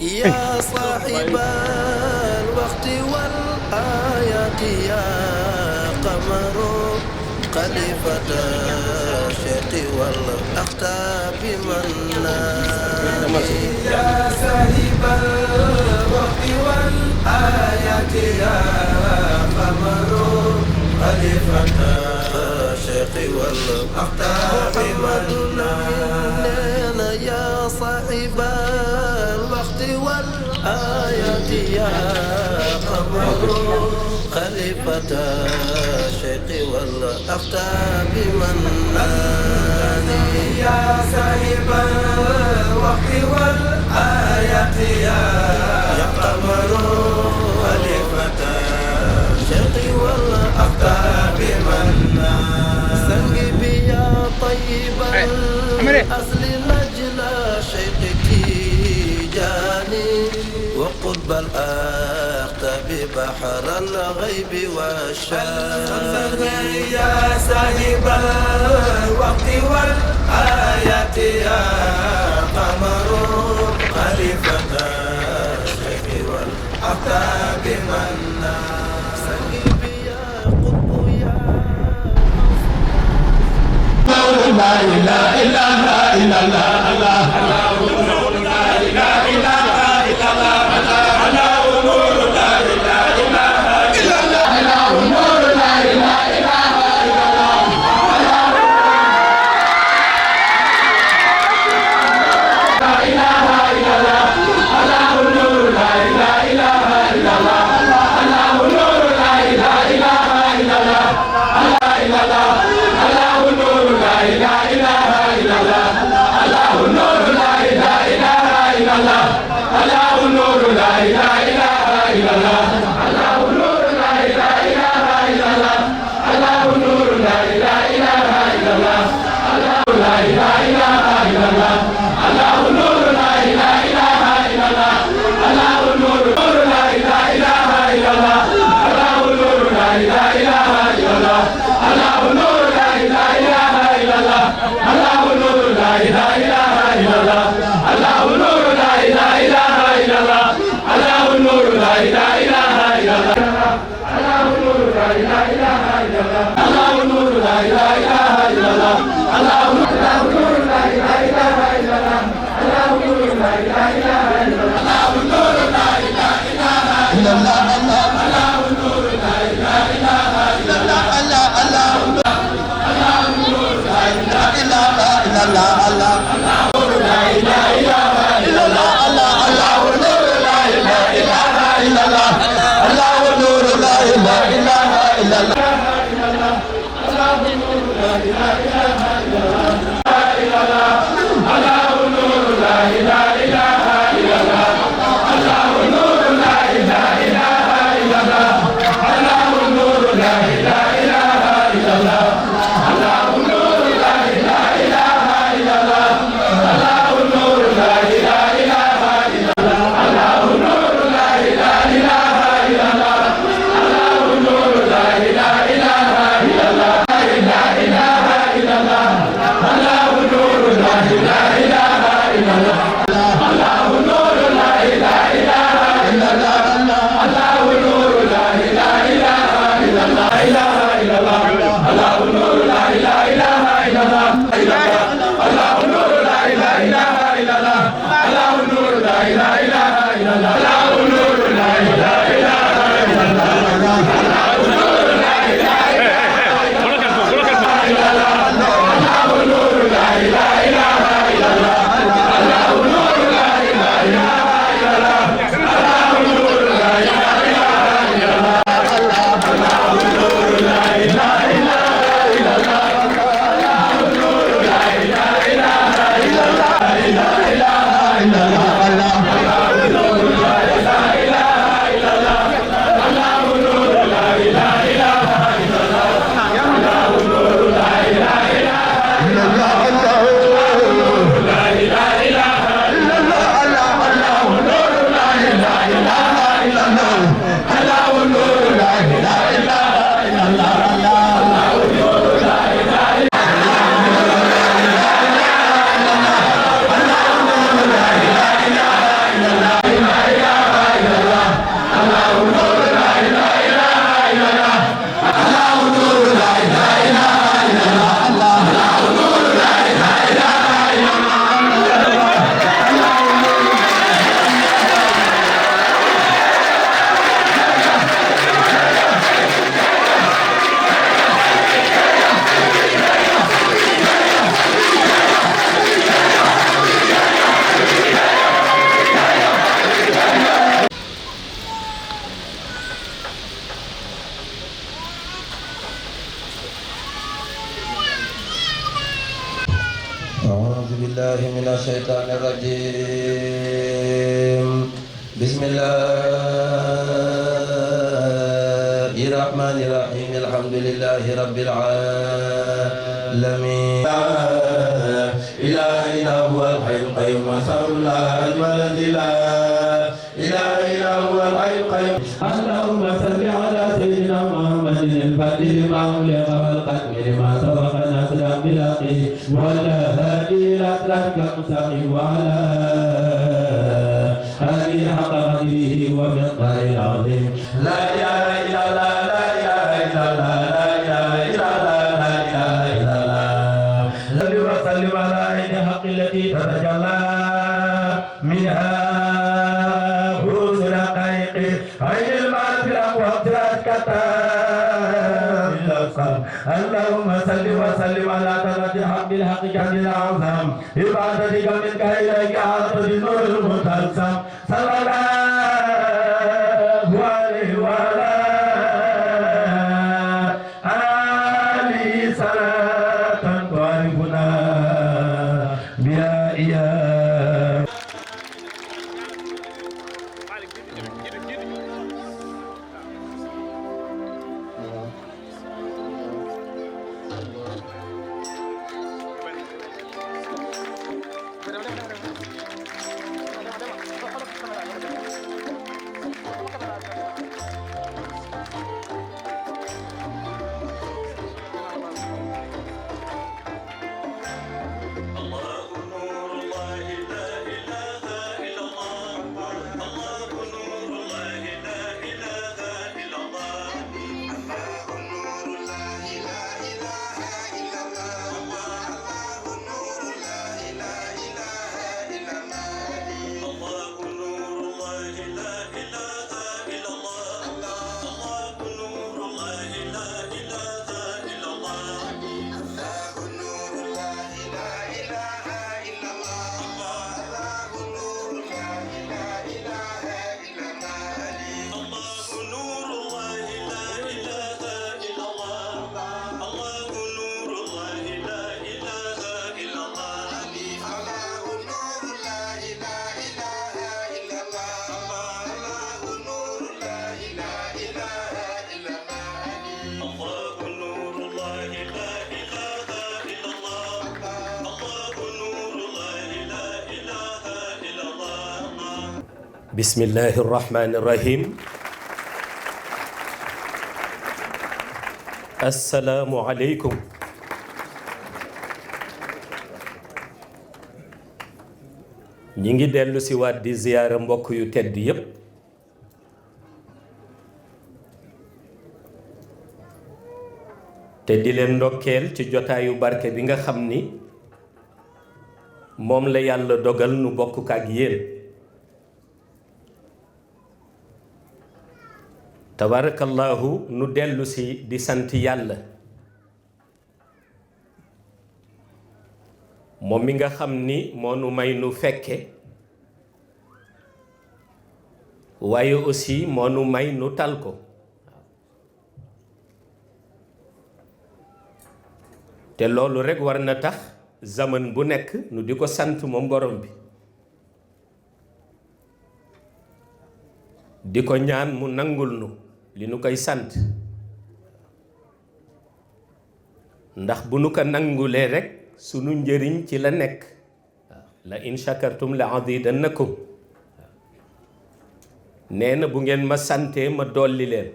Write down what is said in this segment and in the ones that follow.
يا صاحب الوقت والآيات يا قمر خليفة الشيخ والأختاب مناني يا صاحب الوقت والآيات يا قمر خليفة الشيخ والأختاب مناني يا صاحب الوقت والآيات يا قمر خليفة الشيخ والأختاب مناني يا صاحب الوقت والآيات يا قمر خليفة الشيخ والأختاب مناني سنجبي يا طيب الأصل نجل شيخك جاني وقطب الأختاب بحر الغيب والشان يا صاحب الوقت والآيات يا قمر خليفة الشيخ والأختاب منا سنجب يا قطب يا لا إله إلا الله الله لا إله إلا الشيطان الرجيم بسم الله الرحمن الرحيم الحمد لله رب العالمين لا إله إلا هو الحي القيوم وأسأل الله الذي لا إله إلا هو الحي القيوم اللهم صل على سيدنا محمد الفاتح لما أغلق والختم لما سبق ناصر بالحق والهادي إلى صراطك المستقيم وعلى آله حق قدره ومقداره العظيم لا إله إلا الله لا إله إلا الله لا إله إلا الله لا إله إلا الله صل وسلم على عين الحق التي تتجلى منها بروز الحقائق عين المعرفة وابتلاء اللهم صل وسلم على طلعة الحق بالحق كان الأعظم عبادتك منك إليك عاطف النور المتلسم صلى الله عليه وعلى آله صلاة تعرفنا بها إياه. بسم الله الرحمن الرحيم السلام عليكم ñi ngi dellu si waat di ziyaara mbokk yu tedd yépp te di leen ndokkeel ci jotaayu barke bi nga xam ni moom la yàlla dogal nu bokk ak yéen tabarakallahu nu dellu si di sant yàlla moom mi nga xam ni moo nu may nu fekke waaye aussi moo nu may nu tal ko te loolu rekk war na tax zaman bu nekk nu di ko sant moom borom bi di ko ñaan mu nangul nu li nu koy sant ndax bu nu ko nangulee rekk sunu njëriñ ci la nekk la in shakartum la azidannakum nee na bu ngeen ma santee ma dolli leen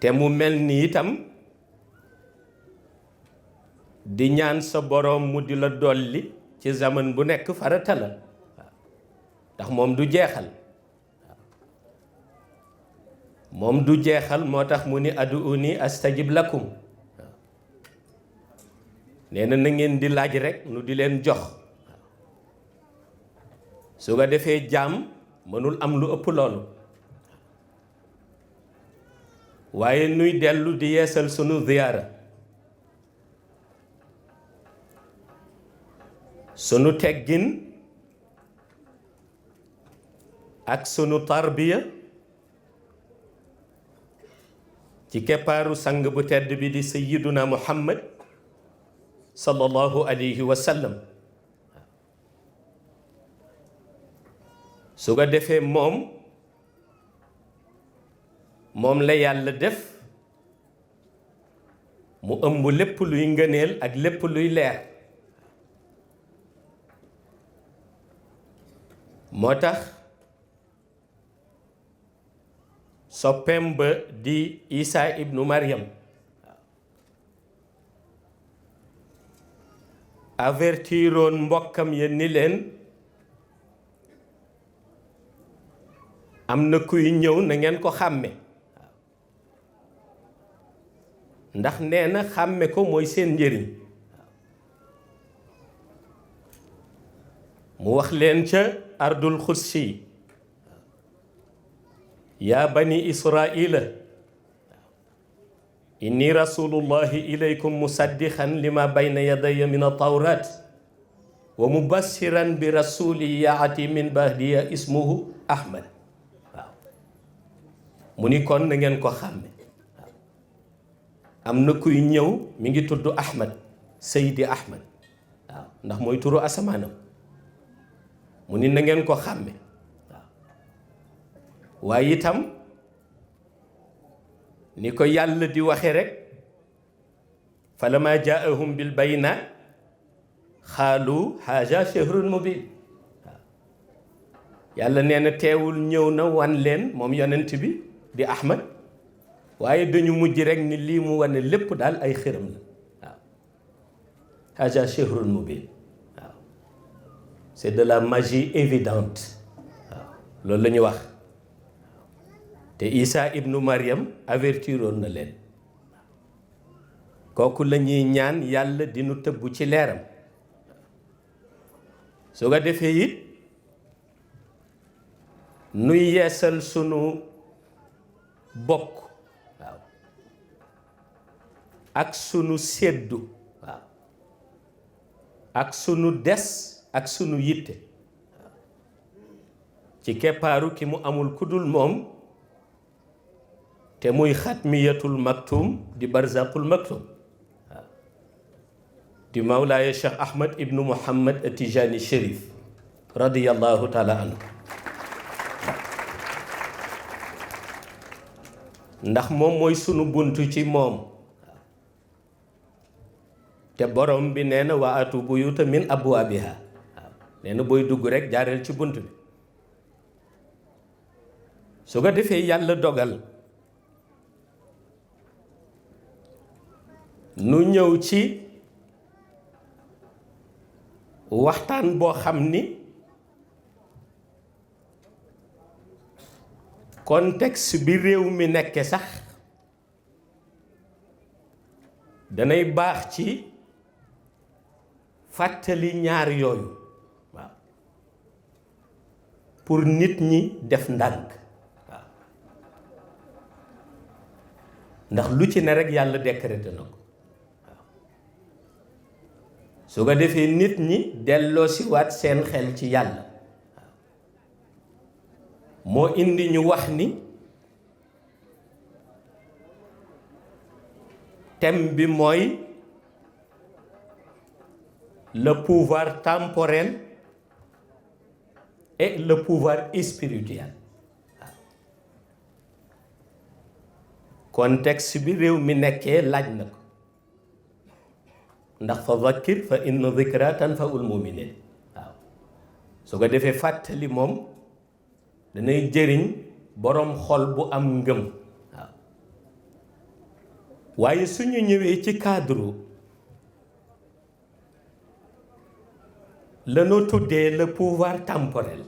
te mu mel ni itam di ñaan sa boroom mu di la dolli ci zaman bu nekk farata la ndax moom du jeexal moom du jeexal moo tax mu ni aduuni astajib lakum nee na na ngeen di laaj rekk nu di leen jox su ko defee jaam mënul am lu ëpp loolu waaye nuy dellu di yeesal sunu ziyaara sunu teggin ak sunu tarbiya ci keppaaru sang bu tedd bi di sayyiduna muhammad sallallahu alayhi wa sallam. su ko defee moom la yàlla def mu ëmb lépp luy ngëneel ak lépp luy leer. moo tax soppeem ba di Isa ibnu Maryam avertiroon mbokkam ya ni leen am na kuy ñëw na ngeen ko xàmme. ndax nee na xàmme ko mooy seen njëriñ. mu wax leen ca ardul xudsi yaa bani israila inni rasulullahi ilaykum musaddiqan lima bayna yadaya min atawrat wa mubassiran bi rasuli yaati min bahdiya ismuhu ahmad. waaw mu ni kon na ngeen ko xàmme. am na kuy ñëw mi ngi tudd ahmad, Seydi Ahmad. waaw ndax mooy turu asamaanam. mu ni na ngeen ko xàmme. waaw waaye itam ni ko yàlla di waxe rek falamma jaahum bil bayinaat xaalu haza shahrun mubin. waaw yàlla nee na teewul ñëw na wan leen moom yonent bi di Ahmad, waaye dañu mujj rek ni lii mu wane lépp daal ay xërëm la. waaw haza shahrun mubin. c'est de la magie évidente. waaw loolu la ñu wax. te Isa ibnu Maryam avertiroon na leen. kooku la ñuy ñaan yàlla dinu tëbb ci leeram. su ko defee it nuy yeesal sunu bokk. waaw ak sunu séddu. waaw ak sunu des ak sunu yitte ci keppaaru ki mu amul kudul moom te muy xatmiyatul maktum di barzaqul maktum. waaw di mawlaaya Cheikh Ahmad ibnu Muhammad Atijani Chérif radiyallahu taala anhu. ndax moom mooy sunu buntu ci moom. te borom bi nee na wa atu buyuta min abwaabiha. nee na booy dugg rek jaareel ci bunt bi. su ko defee yàlla dogal nu ñëw ci waxtaan boo xam ni contexte bi réew mi nekke sax danay baax ci fàttali ñaar yooyu. pour nit ñi def ndànk. waaw ndax lu ci ne rek yàlla décrété na ko. waaw su ko defee nit ñi delloo si waat seen xel ci yàlla. waaw moo indi ñu wax ni thème bi mooy le pouvoir temporel et le pouvoir spirituel. waaw contexte bi réew mi nekkee laaj na ko. ndax fa zakkir fa inna zikra tanfaul muminin. waaw su ko defee fàttali moom danay jëriñ boroom xol bu am ngëm. waaw waaye suñu ñëwee ci cadre lanoo tuddee le pouvoir temporel,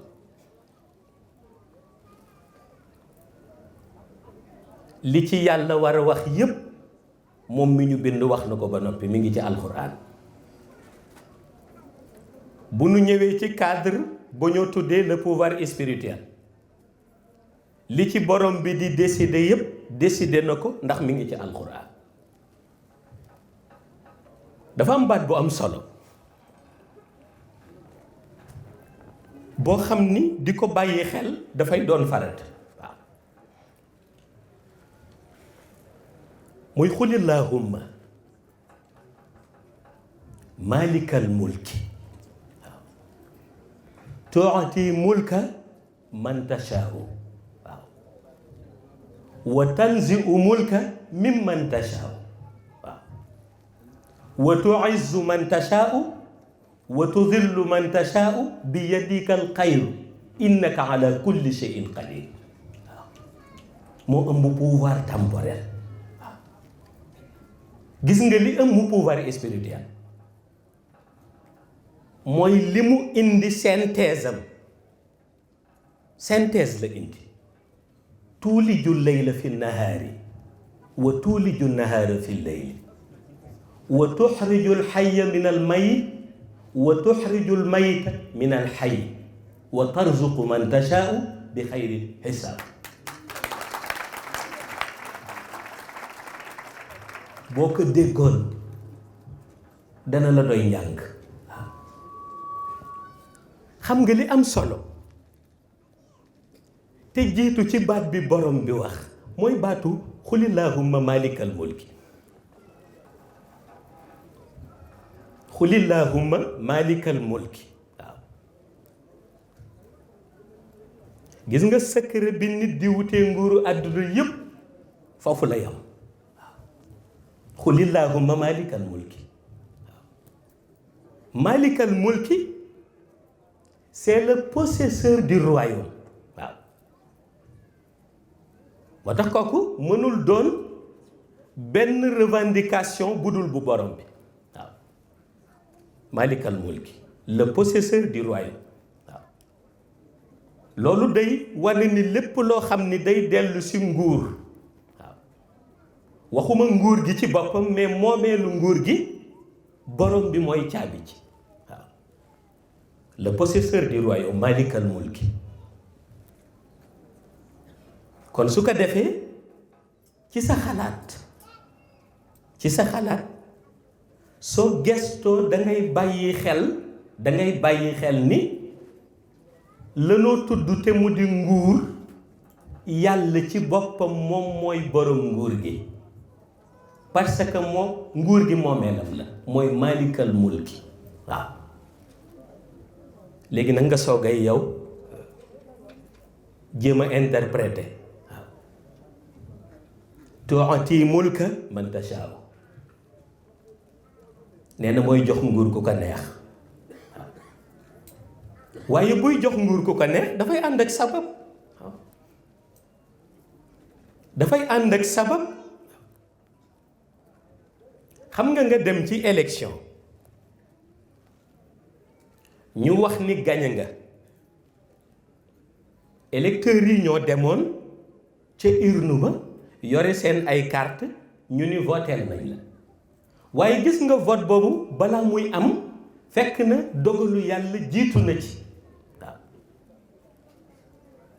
li ci yàlla war a wax yépp moom mi ñu bind wax na ko ba noppi mi ngi ci alxuraan. bu nu ñëwee ci cadre ba ñoo tuddee le pouvoir spirituel, li ci borom bi di décider yépp décider na ko ndax mi ngi ci alxuraan. dafa am baat bu am solo boo xam ni di ko bàyyi xel dafay doon farata. waaw muy xulillahumma maalikal mulki waaw tuuti mulka man tashaa'u waaw wa tanzi'u mulka mimman tashaa'u waaw wa tu'izzu man tashaa'u wa tudhillu man tashaa'u bi yadika al khayru innaka ala kulli shay'in qadir waaw moo ëmb pouvoir temporel waaw gis nga li ëmb pouvoir spirituel mooy li mu indi synthèse am synthèse la indi tuuliju layla fi nahaari wa tuuliju nahaara fi layli wa tuxriju alxaya min almayit wa tuxriju almayita min alxay wa tarzuqu man tashaau bi xayri xisaab boo ko déggoon dana la doy njàng xam nga li am solo te jiitu ci baat bi borom bi wax mooy baatu xulillahumma malikal mulki xulillahumma malikal mulki waaw gis nga secret bi nit di wutee nguuru àdduna yépp foofu la yam waaw xulillahumma malikal mulki waaw malikal mulki c'est le possesseur du royaume waaw moo tax kooku mënul doon benn revendication budul bu borom bi waaw malikal mulki le possesseur du royaume waaw loolu day wane ni lépp loo xam ni day dellu ci nguur waaw waxuma nguur gi ci boppam mais moomeelu nguur gi borom bi mooy caabi ji le possesseur du royaume malikal mulki kon su ko defee ci sa xalaat soo gestoo da ngay bàyyi xel ni lanoo tudd te mu di nguur yàlla ci boppam moom mooy borom nguur gi parce que moom nguur gi moomeelam la mooy malikal mulki waaw léegi nag nga soogay yow jéem a interpréter waaw tuuti mulka man tashaa'u nee na mooy jox nguur ku ko neex waaw waaye buy jox nguur ku ko neex dafay ànd ak sabab waaw dafay ànd ak sabab xam nga dem ci élection ñu wax ni gañe nga électeurs yi ñoo demoon ca urne ba yore seen ay carte ñu ni voteel nañ la waaye gis nga vote boobu balaa muy am fekk na dogalu yàlla jiitu na ci waaw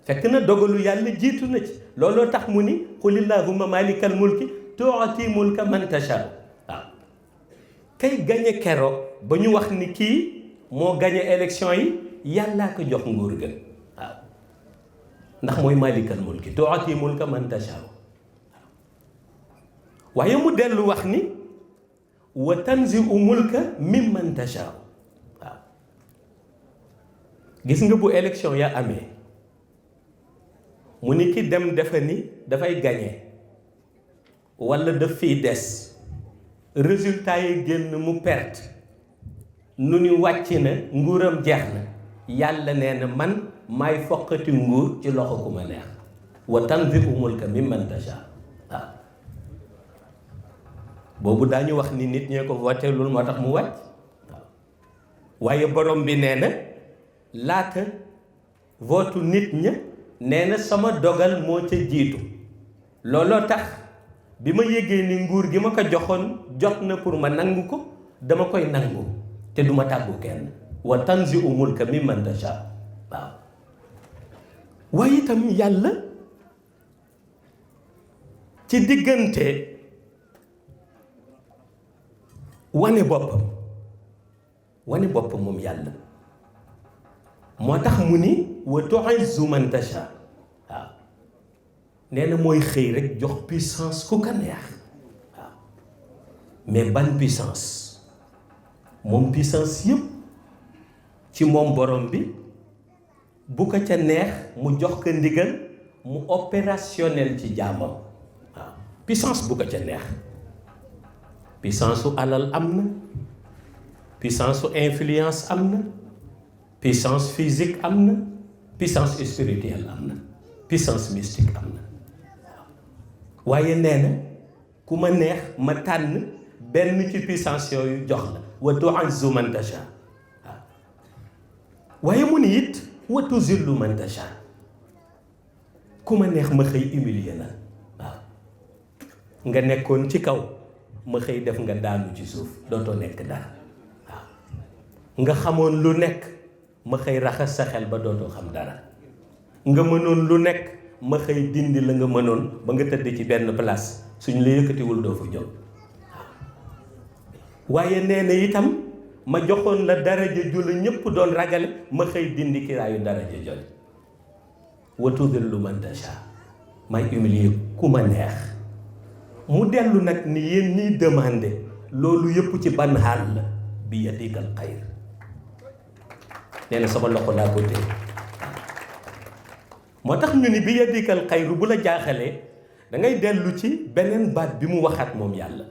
fekk na dogalu yàlla jiitu na ci looloo tax mu ni qulillahumma malikal mulki tuuti mulka man tashaa waaw kay gañe keroog ba ñu wax ni kii moo gañe élection yi yàllaa ko jox nguur ga waaw ndax mooy malikal mulki tuuti mulka man tashaa waaw waaye mu dellu wax ni wa tanzi'u mulka mimman tashaa waaw gis nga bu élection ya amee mu ni ki dem defe ni dafay gañe walla daf fiy des résultat yi génn mu perte nu ni wàcc na nguuram jeex na yàlla nee na man maay foqati nguur ci loxo ku ma neex wa tanzi'u mulka mimman tashaa waaw boobu daañu wax ni nit ñee ko voté loolu moo tax mu wàcc waaw waaye borom bi nee na laata votu nit ña nee na sama dogal moo ca jiitu looloo tax bi ma yégee ni nguur gi ma ko joxoon jot na pour ma nangu ko dama koy nangu te duma tàggu kenn wa tanzi'u mulka mimman tashaa waaw waaye itam yàlla ci diggante wane boppam moom yàlla moo tax mu ni wa tu'izzu man tashaa waaw nee na mooy xëy rek jox puissance ku ko neex waaw mais ban puissance moom puissance yëpp ci moom borom bi bu ko ca neex mu jox ko ndigal mu opérationnel ci jaamam waaw puissance bu ko ca neex puissance su alal am na puissance su influence am na puissance physique am na puissance spirituelle am na puissance mystique am na waaye nee na ku ma neex ma tànn benn ci puissance yooyu jox la wa tu'izzu man tasha waaw waaye mu ni it wa tuzillu man tasha ku ma neex ma xëy humilier la waaw nga nekkoon ci kaw ma xëy def nga daanu ci suuf dootoo nekk dara waaw nga xamoon lu nekk ma xëy raxas sa xel ba dootoo xam dara nga mënoon lu nekk ma xëy dindi la nga mënoon ba nga tëdd ci benn place suñ la yëkkatiwul doo fa jóg waaye nee na itam ma joxoon la daraja ju la ñëpp doon ragale ma xëy dindi kiraayu daraja jole wa tudillu man tasha may humilier ku ma neex mu dellu nag ni yéen ñiy demandé loolu yëpp ci ban xaal la bi yadikal xayr nee na sama loxo laa ko téye moo tax ñu ni bi yadikal xayru bu la jaaxalee da ngay dellu ci beneen baat bi mu waxaat moom yàlla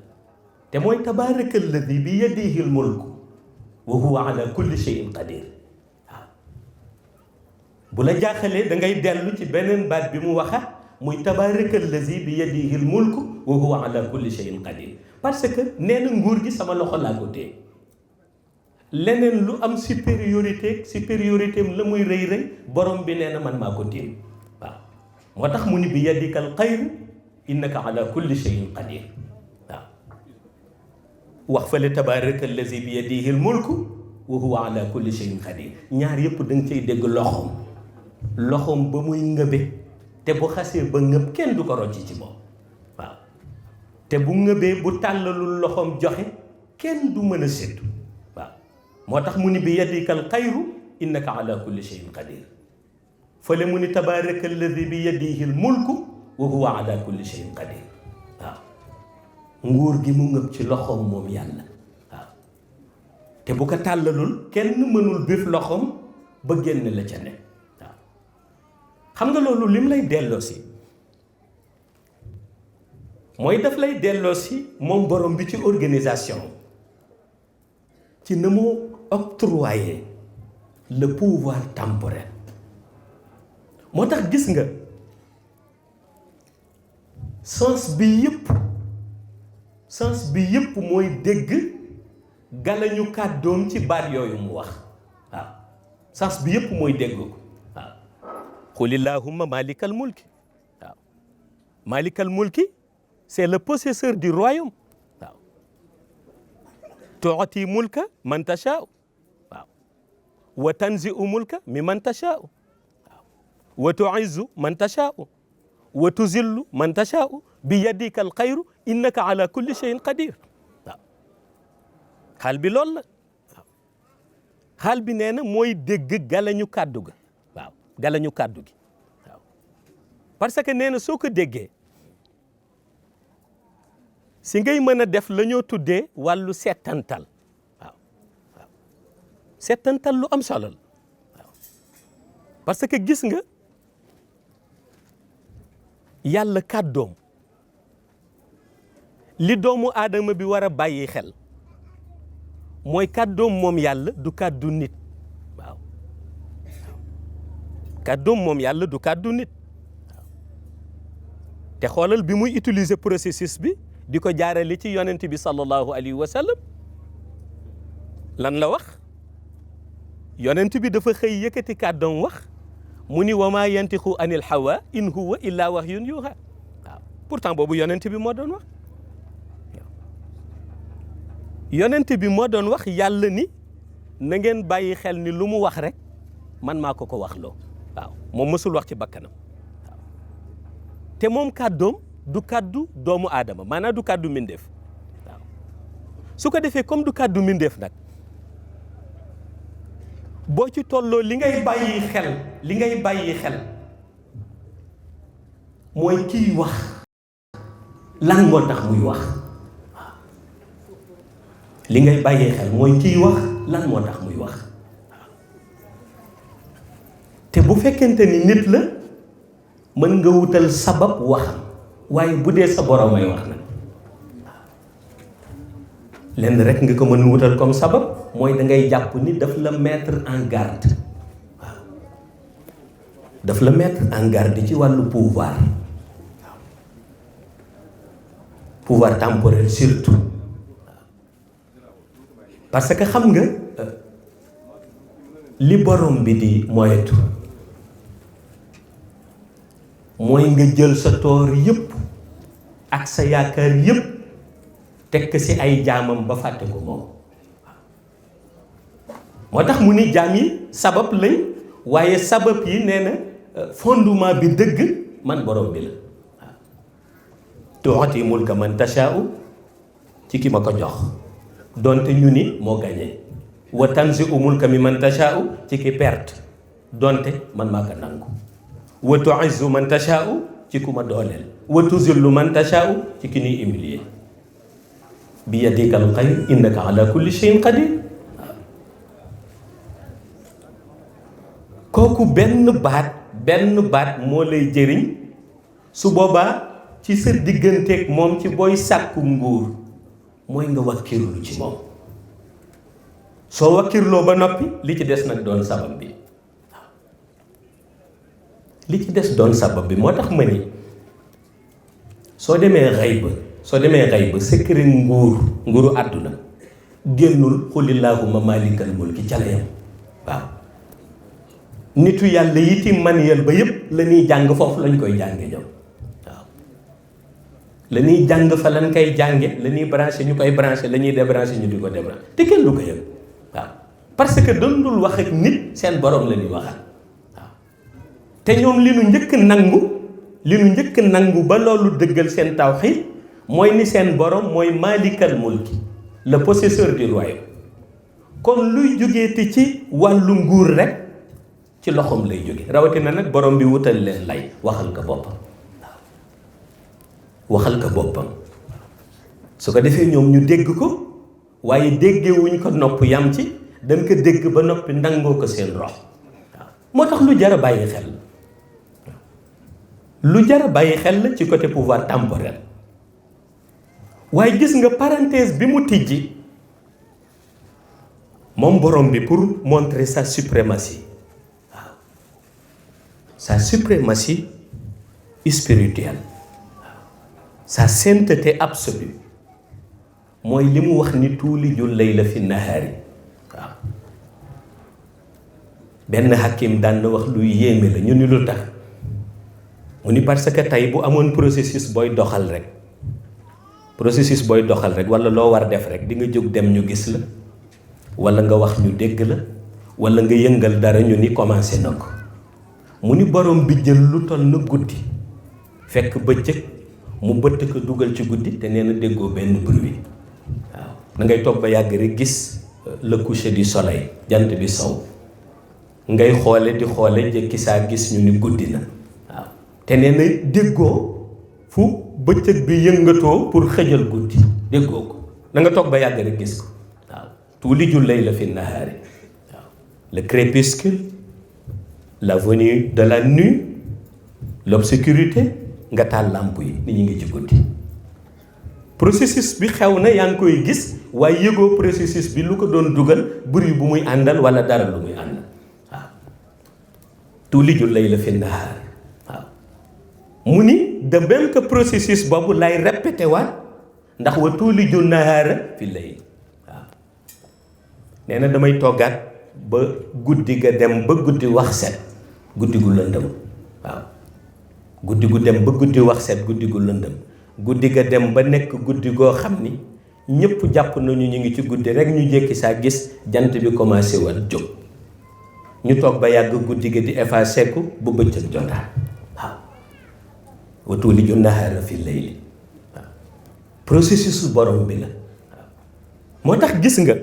te mooy tabaaraka alladi bi yadihi lmulku wa huwa ala kulli shay'in qadir waaw bu la jaaxalee da ngay dellu ci beneen baat bi mu waxaat muy tabaaraka alladi bi yadihi lmulku wa huwa ala kulli shay'in qadir parce que nee na nguur gi sama loxo laa ko téye leneen lu am supériorité am la muy rëy rëy borom bi nee na man maa ko téye waaw moo tax mu ni bi yadikal xayr innaka ala kulli shay'in qadir waaw wax fale tabaraka allazi bi yadihi lmulku wa huwa ala kulli shay'in qadir ñaar yëpp da nga cay dégg loxoom ba muy ngëbe te bu xasee ba ngëb kenn du ko rocci ci moom waaw te bu ngëbee bu tàllalul loxoom joxe kenn du mën a séddu moo tax mu ni bi yadikal xayru innaka ala kulli shay'in qadir fële mu ni tabaraka alladi bi yadihi l mulku wa huwa ala kulli shay'in qadir waaw nguur gi mu ngëb ci loxoom moom yàlla waaw te bu ko tàllalul kenn mënul bif loxoom ba génn la ca ne waaw xam nga loolu lim lay delloosi mooy daf lay delloosi moom borom bi ci organisation ci na mu octroyer le pouvoir temporel moo tax gis nga sens bi yëpp mooy dégg galañu kàddoom ci baat yooyu mu wax waaw sens bi yëpp mooy dégg ko waaw qul illahumma malikal mulki waaw malikal mulki c'est le possesseur du royaume waaw tuuti mulka man tashaa'u waaw wa tanzi'u mulka mi man tashaa'u waaw wa tu'izzu man tashaa'u wa tuzillu man tashaa'u bi yadika al xayru innaka ala kulli shay'in qadir waaw xaal bi loolu la waaw xaal bi nee na mooy dégg galañu kàddu ga waaw galañu kàddu gi waaw parce que nee na soo ko déggee si ngay mën a def la ñoo tuddee wàllu settantal waaw waaw settantal lu am solo la waaw parce que gis nga yàlla kàddoom li doomu aadama bi war a bàyyi xel mooy kàddoom moom yàlla du kàddu nit waaw kàddoom moom yàlla du kàddu nit waaw te xoolal bi muy utiliser processus bi di ko jaarale ci yonent bi sallallahu alayhi wa sallam lan la wax yonent bi dafa xëy yëkkati kàddoom wax mu ni wa maa yantiqu anil hawa in huwa illa wahyun yuha waaw pourtant boobu yonent bi moo doon wax yonent bi moo doon wax yàlla ni na ngeen bàyyi xel ni lu mu wax rek man maa ko wax loo waaw moom mësul wax ci bakkanam waaw te moom kàddoom du kàddu doomu aadama maanaam du kàddu mindeef waaw su ko defee comme du kàddu mindeef nag boo ci tolloo li ngay bàyyi xel mooy kiy wax lan moo tax muy wax waaw li ngay bàyyee xel mooy kiy wax lan moo tax muy wax te bu fekkente ni nit la mën nga wutal sabab waxam waaye bu dee sa borom ay wax nag lenn rek nga ko mën wutal comme sabab mooy da ngay jàpp ni daf la mettre en garde waaw daf la mettre en garde ci wàllu pouvoir waaw pouvoir temporel surtout parce que xam nga li borom bi di moyetu mooy nga jël sa toor yëpp ak sa yaakaar yëpp tekk ci ay jaamam ba fàtte ko moom moo tax mu ni jaam yi sabab lañ waaye sabab yi nee na fondement bi dëgg man borom bi la waaw tuuti mulka man tashaa'u ci ki ma ko jox donte ñu ni moo gagné wa tanzi'u mulka mi man tashaa'u ci ki perte donte man maa ko nangu wa tu'izzu man tashaa'u ci ku ma dooleel wa tuzillu man tashaa'u ci ki ñuy humilier bi yadika al xayr innaka ala kulli shay'in qadir kooku benn baat moo lay jëriñ su boobaa ci sa digganteeg moom ci booy sàkku nguur mooy nga wakkirlu ci moom soo wakkirloo ba noppi li ci des nag doon sabab bi waaw li ci des doon sabab bi moo tax ma ni soo demee xayb secret nguuru àdduna génnul xulillahumma malikal mulki ca la yam waaw nitu yàlla yiti manuel ba yëpp la ñuy jàng foofu lañ koy jànge ñoom waaw la ñuy jàng fa lañ koy jànge la ñuy branché ñu koy branché la ñuy débranché ñu di ko débranché te kenn du ko yëg waaw parce que dañ dul wax ak nit seen borom la ñuy waxal waaw te ñoom li nu njëkk nangu ba loolu dëggal seen tawxiid mooy ni seen borom mooy malikal mulki le possesseur du royaume kon luy jógee te ci wàllu nguur rek ci loxoom lay jóge rawatina nag borom bi wutal leen lay waxal ko boppam waaw waxal ko boppam su ko defee ñoom ñu dégg ko waaye déggewuñ ko nopp yam ci dañ ko dégg ba noppi ndangoo ko seen rox waaw moo tax lu jar a bàyyi xel lu jar a bàyyi xel la ci côté pouvoir temporel waaye gis nga parenthèse bi mu tijji moom borom bi pour montrer sa suprématie waaw sa suprématie spirituelle waaw sa sainteté absolue mooy li mu wax ni tuulijul layla fi nahaari waaw benn hakim daan na wax lu yéeme la ñu ni lu tax mu ni parce que tey bu amoon processus booy doxal rek walla loo war def rek di nga jóg dem ñu gis la walla nga wax ñu dégg la walla nga yëngal dara ñu ni commencé na ko mu ni borom bi jël lu toll na guddi fekk bëccëg mu bëtt ko dugal ci guddi te nee na déggoo benn bruit waaw da ngay toog ba yàgg rek gis le coucher du soleil jant bi sow ngay xoole di xoole jëkki saa gis ñu ni guddi na waaw te nee na déggoo fu bëccëg bi yëngatoo pour xëjal guddi déggoo ko da nga toog ba yàgg rek gis ko waaw tuuliju layla fi nahaari waaw le crépuscule la venue de la nuit l'obscurité nga taal làmp yi nit ñi ngi ci guddi processus bi xew na yaa ngi koy gis waaye yëgoo processus bi lu ko doon dugal bruit bu muy àndal wala dara lu muy àndal waaw tuuliju layla fi nahaari waaw mu ni de même que processus boobu lay répété waat ndax wa tuuliju nahaara fi layl waaw nee na damay toggaat ba guddi ga dem ba guddi wax set guddi gu lëndëm waaw guddi gu dem ba guddi wax set guddi gu lëndëm guddi ga dem ba nekk guddi goo xam ni ñëpp jàpp nañu ñu ngi ci guddi rek ñu jékki saa gis jant bi commencé woon jóg ñu toog ba yàgg guddi ga di effacé ku bu bëccëg jotaat waaw wa tuuliju nahaara fi layli waaw processus borom bi la waaw moo tax gis nga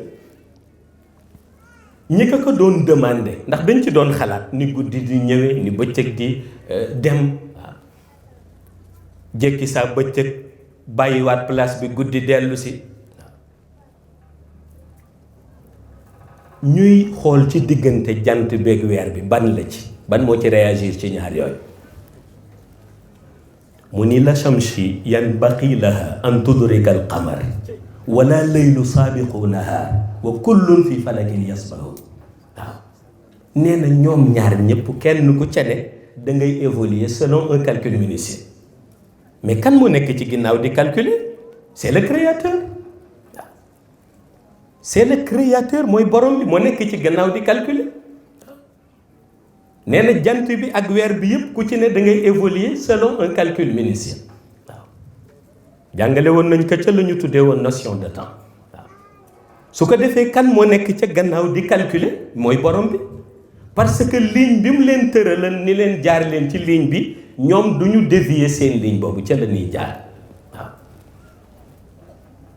ñi ko doon demandé ndax dañ ci doon xalaat ni guddi di ñëwee ni bëccëg di dem waaw jékki saa bëccëg bàyyiwaat place bi guddi dellu si ñuy xool ci diggante jant beeg weer bi ban la ci ban moo ci réagir ci ñaar yooyu mu ni la shamsi yanbaqi laha an tudrika al qamar wala laylu saabiqu nahaar wa kullun fi falakin yasbahu waaw nee na ñoom ñaar ñëpp kenn ku ca ne da ngay évoluer selon un calcul minutieux mais kan moo nekk ci ginnaaw di calculer c'est le créateur waaw c'est le créateur mooy borom bi moo nekk ci gannaaw di calculer nee na jant bi ak weer bi yëpp ku ci ne da ngay évoluer selon un calcul minutieux waaw jàngale woon nañ ko ca la ñu tuddee woon notion de temps waaw su ko defee kan moo nekk ca gannaaw di calculer mooy borom bi parce que ligne bi mu leen tëralal ni leen jaar leen ci ligne bi ñoom du ñu dévier seen ligne boobu ca la ñuy jaar waaw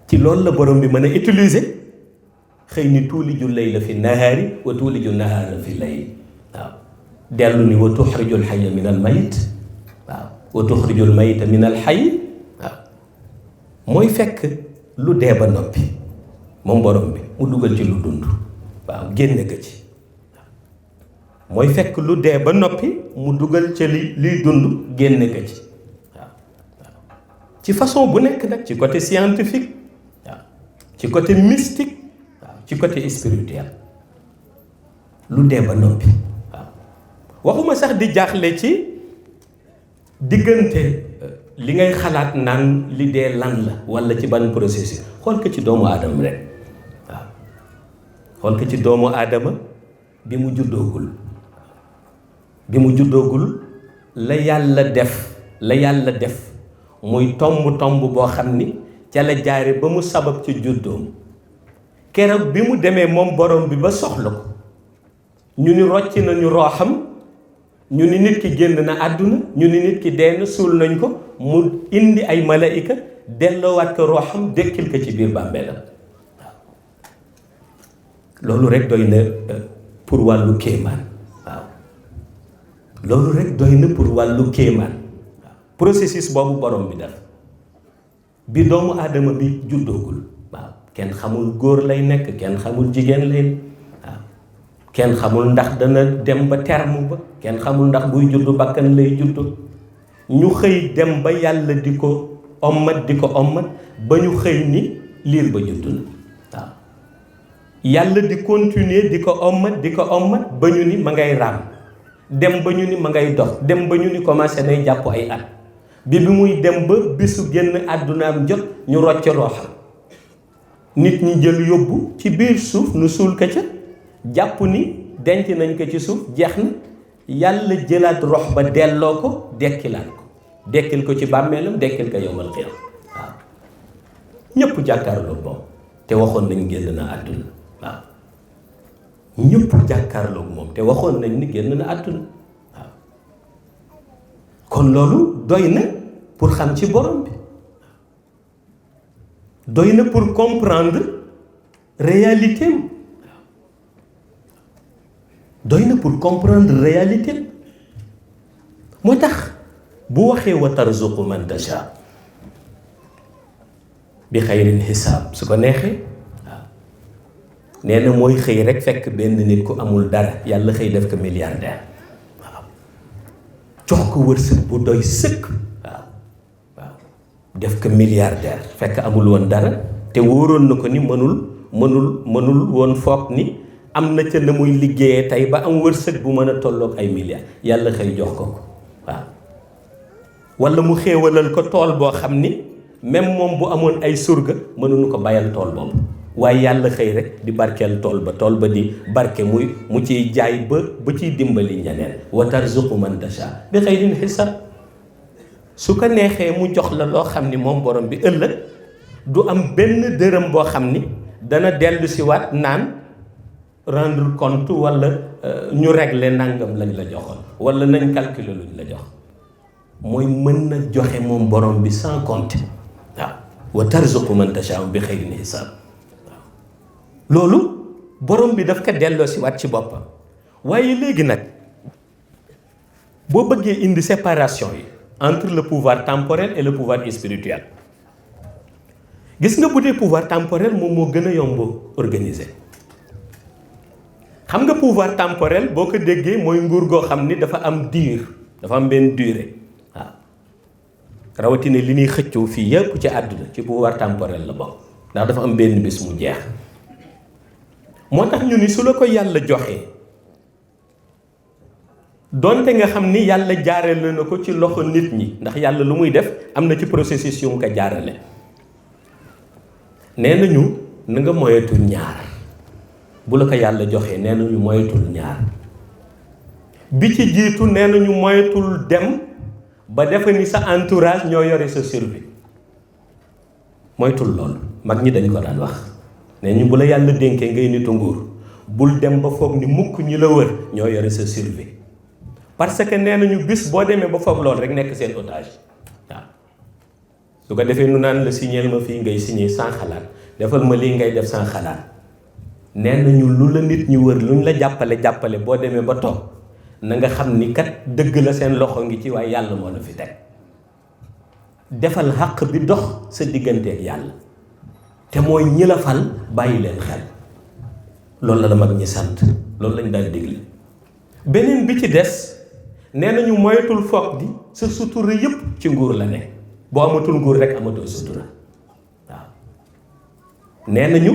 ci loolu la borom bi mën a utiliser xëy ni tuuliju layla fi nahaari wa tuuliju nahaara fi layl waaw dellu ni wa tuxrijul xayya min al mayit waaw wa tuxrijul mayita min al xay waaw mooy fekk lu dee ba noppi moom borom bi mu dugal ci lu dund waaw génne ko ci mooy fekk lu dee ba noppi mu dugal ca liy dund génne ko ci waaw ci façon bu nekk nag ci côté scientifique waaw ci côté mystique waaw ci côté spirituel lu dee ba noppi waxuma sax di jaaxle ci diggante li ngay xalaat naan li dee lan la walla ci ban processus xool ko ci doomu aadama rek waaw xool ko ci doomu aadama bi mu juddoogul la yàlla def muy tomb boo xam ni ca la jaare ba mu sabab ci juddoom keroog bi mu demee moom borom bi ba soxla ko ñu ni rocc nañu rooxam ñu ni nit ki génn na àdduna ñu ni nit ki dee na suul nañ ko mu indi ay malaïka delloowaat ko rooxam dekkil ko ci biir bàmmeelam waaw loolu rek doy na pour wàllu kéemaan waaw loolu rek doy na pour wàllu kéemaan waaw processus boobu borom bi def bi doomu aadama bi juddoogul waaw kenn xamul góor lay nekk kenn xamul jigéen lay kenn xamul ndax dana dem ba terme ba kenn xamul ndax buy juddu bakkan lay juddu ñu xëy dem ba yàlla di ko ommat ba ñu xëy ni liir ba juddu na waaw yàlla di continuer di ko ommat ba ñu ni ma ngay raam dem ba ñu ni ma ngay dox dem ba ñu ni commencé nay jàpp ay at bi muy dem ba bisu génn àddunaam jot ñu rocc rooxam nit ñi jël yóbbu ci biir suuf nu suul ka ca jàpp ni denc nañ ko ci suuf jeex na yàlla jëlaat rox ba delloo ko dekkil ko ci bàmmeelam dekkil ko yowmal xiyaam waaw ñëpp jàkkaarloo moom te waxoon nañ génn na àdduna waaw ñëpp jàkkaarloo moom te waxoon nañ ni génn na àdduna waaw kon loolu doy na pour xam ci borom bi doy na pour comprendre réalité am doy na pour comprendre réalité moo tax bu waxee wa tarzuqu man tasha bi xayrin xisaab su ko neexee waaw nee na mooy xëy rek fekk benn nit ku amul dara yàlla xëy def ko milliardaire waaw jox ko wërsëg bu doy sëkk waaw def ko milliardaire fekk amul woon dara te wóoroon na ko ni mënul woon foog ni am na ca na muy liggéeyee tey ba am wërsëg bu mën a tolloog ay milliards yàlla xëy jox ko waaw walla mu xéewalal ko tool boo xam ni même moom bu amoon ay surga mënuñu ko bayal tool boobu waaye yàlla xëy rek di barkeel tool ba di barke mu ciy jaay ba ciy dimbali ñeneen wa tarzuqu man tasha bi xayrin xisaab su ko neexee mu jox la loo xam ni moom borom bi ëllëg du am benn dërëm boo xam ni dana dellu si waat naan rendre compte walla ñu régler nangam lañ la joxoon walla nañ calculer luñ la jox mooy mën na joxe moom borom bi sans compte waaw wa tarzuqu man tashaa bi xayrin hisaab waaw loolu borom bi daf ko delloo si waat ci boppam waaye léegi nag boo bëggee indi séparation yi entre le pouvoir temporel et le pouvoir spirituel gis nga bu dee pouvoir temporel moom moo gën a yomb organiser xam nga pouvoir temporel boo ko déggee mooy nguur goo xam ni dafa am diir dafa am benn durée waaw rawatina li ñuy xëccoo fii yëpp ci àdduna ci pouvoir temporel la bokk ndax dafa am benn bés mu jeex moo tax ñu ni su la ko yàlla joxee donte nga xam ni yàlla jaarale na ko ci loxo nit ñi ndax yàlla lu muy def am na ci processus yu mu ko jaarale nee nañu na nga moyetul ñaar bu la ko yàlla joxee nee nañu moyetul ñaar bi ci jiitu nee nañu moyetul dem ba defe ni sa entourage ñoo yore sa survie moytul loolu mag ñi dañ ko daan wax nee ñu bu la yàlla dénkee ngay nitu nguur bul dem ba foog ni mukk ñi la wër ñoo yore sa survie parce que nee nañu bis boo demee ba foog loolu rek nekk seen otage waaw su ko defee nu naan la signeel ma fii ngay signé sans xalaat defal ma lii ngay def sans xalaat nee nañu lu la nit ñi wër luñ la jàppale boo demee ba toog na nga xam ni kat dëgg la seen loxo ngi ci waaye yàlla moo la fi teg defal xàq bi dox sa digganteeg yàlla te mooy ñi la fal bàyyi leen xel loolu la mag ñi sant loolu lañ daan digle beneen bi ci des nee nañu moytul foog di sa sutura yëpp ci nguur la ne boo amatul nguur rek amatul sutura waaw nee nañu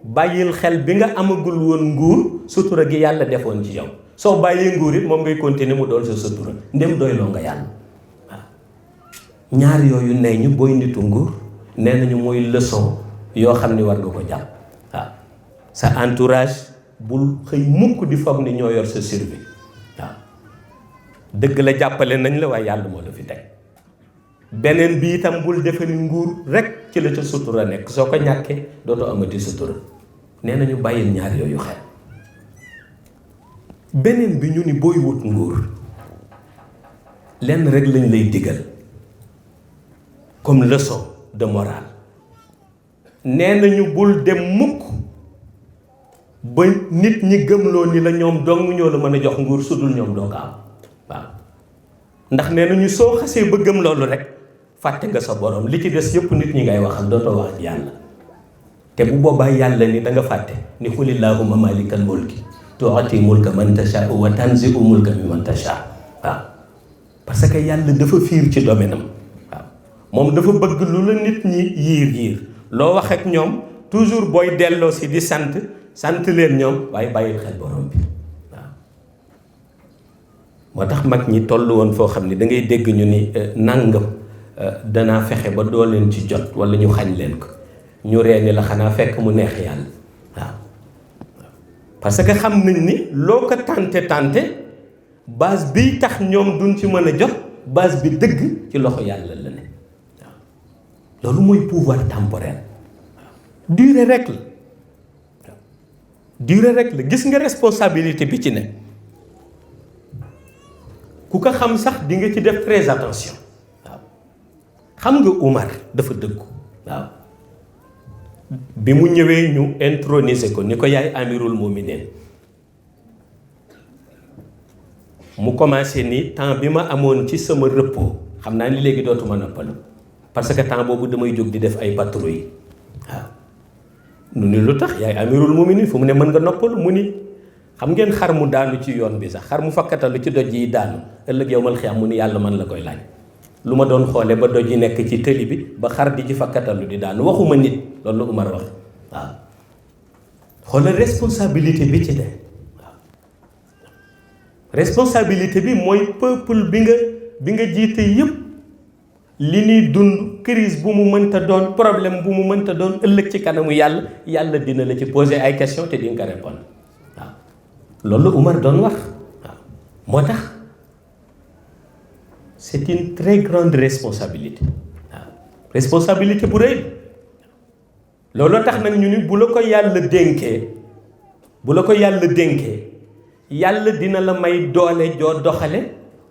bàyyil xel bi nga amagul woon nguur sutura gi yàlla defoon ci yow soo bàyyee nguur it moom ngay continuer mu doon sa sutura ndem doyloo nga yàlla waaw ñaar yooyu nee ñu booy nitu nguur nee nañu mooy leçon yoo xam ni war nga ko jàpp waaw sa entourage bul xëy mukk di foog ni ñoo yor sa survie waaw dëgg la jàppale nañ la waaye yàlla moo la fi teg beneen bi itam bul defe ni nguur rek ci la ca sutura nekk soo ko ñàkkee dootoo amati sutura nee nañu bàyyil ñaar yooyu xel beneen bi ñu ni booy wut nguur lenn rek lañ lay digal comme leçon de morale nee nañu bul dem mukk ba nit ñi gëmloo ni la ñoom dong ñoo la mën a jox nguur su dul ñoom doo ko am waaw ndax nee nañu soo xasee ba gëm loolu rek fàtte nga sa borom li ci des yëpp nit ñi ngay waxal dootoo wax ak yàlla te bu boobaa yàlla ni da nga fàtte ni xulillahumma malikal mulki tuuti mulka man tasha wa tanzi'u mulka mimman tasha waaw parce que yàlla dafa fiir ci domaine am waaw moom dafa bëgg lu la nit ñi yiir loo wax ak ñoom toujours booy delloo si di sant leen ñoom waaye bàyyil xel borom bi waaw moo tax mag ñi toll woon foo xam ne da ngay dégg ñu ni nangam danaa fexe ba doo leen ci jot wala ñu xañ leen ko ñu ree ni la xanaa fekk mu neex yàlla waaw parce que xam nañ ni loo ko tànte base bi tax ñoom duñ ci mën a jot base bi dëgg ci loxo yàlla la ne waaw loolu mooy pouvoir temporel waaw durée rek la waaw durée rek la gis nga responsabilité bi ci ne ku ko xam sax di nga ci def très attention waaw xam nga Umar dafa dëggu waaw bi mu ñëwee ñu introniser ko ni ko yaay amirul muminin mu commencé ni temps bi ma amoon ci sama repos xam naa ni léegi dootuma noppalu parce que temps boobu damay jóg di def ay patrouille waaw nu ni lu tax yaay amirul muminin fu mu ne mën nga noppalu mu ni xam ngeen xar mu daanu ci yoon bi sax xar mu fakkatalu ci doj yi daanu ëllëg yow mal xiyaam mu ni yàlla man la koy laaj lu ma doon xoole ba doj yi nekk ci tëli bi ba xar di ci fakkatalu di daanu waxuma nit loolu la Umar wax waaw xoolal responsabilité bi ci de waaw responsabilité bi mooy peuple bi nga jiite yëpp li ñuy dund crise bu mu mënta doon problème bu mu mënta doon ëllëg ci kanamu yàlla dina la ci poser ay questions te di nga ko répondre waaw loolu la Umar doon wax waaw moo tax c'est une très grande responsabilité waaw responsabilité bu rëy looloo tax nag ñu ni bu la ko yàlla dénkee yàlla dina la may doole joo doxale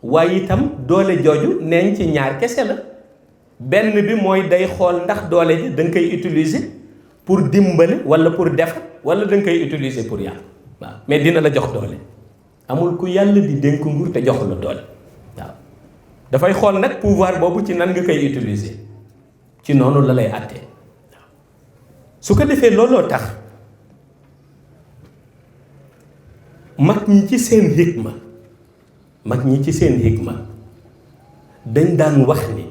waaye itam doole jooju neen ci ñaar kese la benn bi mooy day xool ndax doole ji da nga koy utiliser pour dimbale wala pour defar wala da nga koy utiliser pour yàq waaw mais dina la jox doole amul ku yàlla di dénk nguur te jox la doole waaw dafay xool nag pouvoir boobu ci nan nga koy utiliser ci noonu la lay àttee waaw su ko defee looloo tax mag ñi ci seen hikma dañ daan wax ni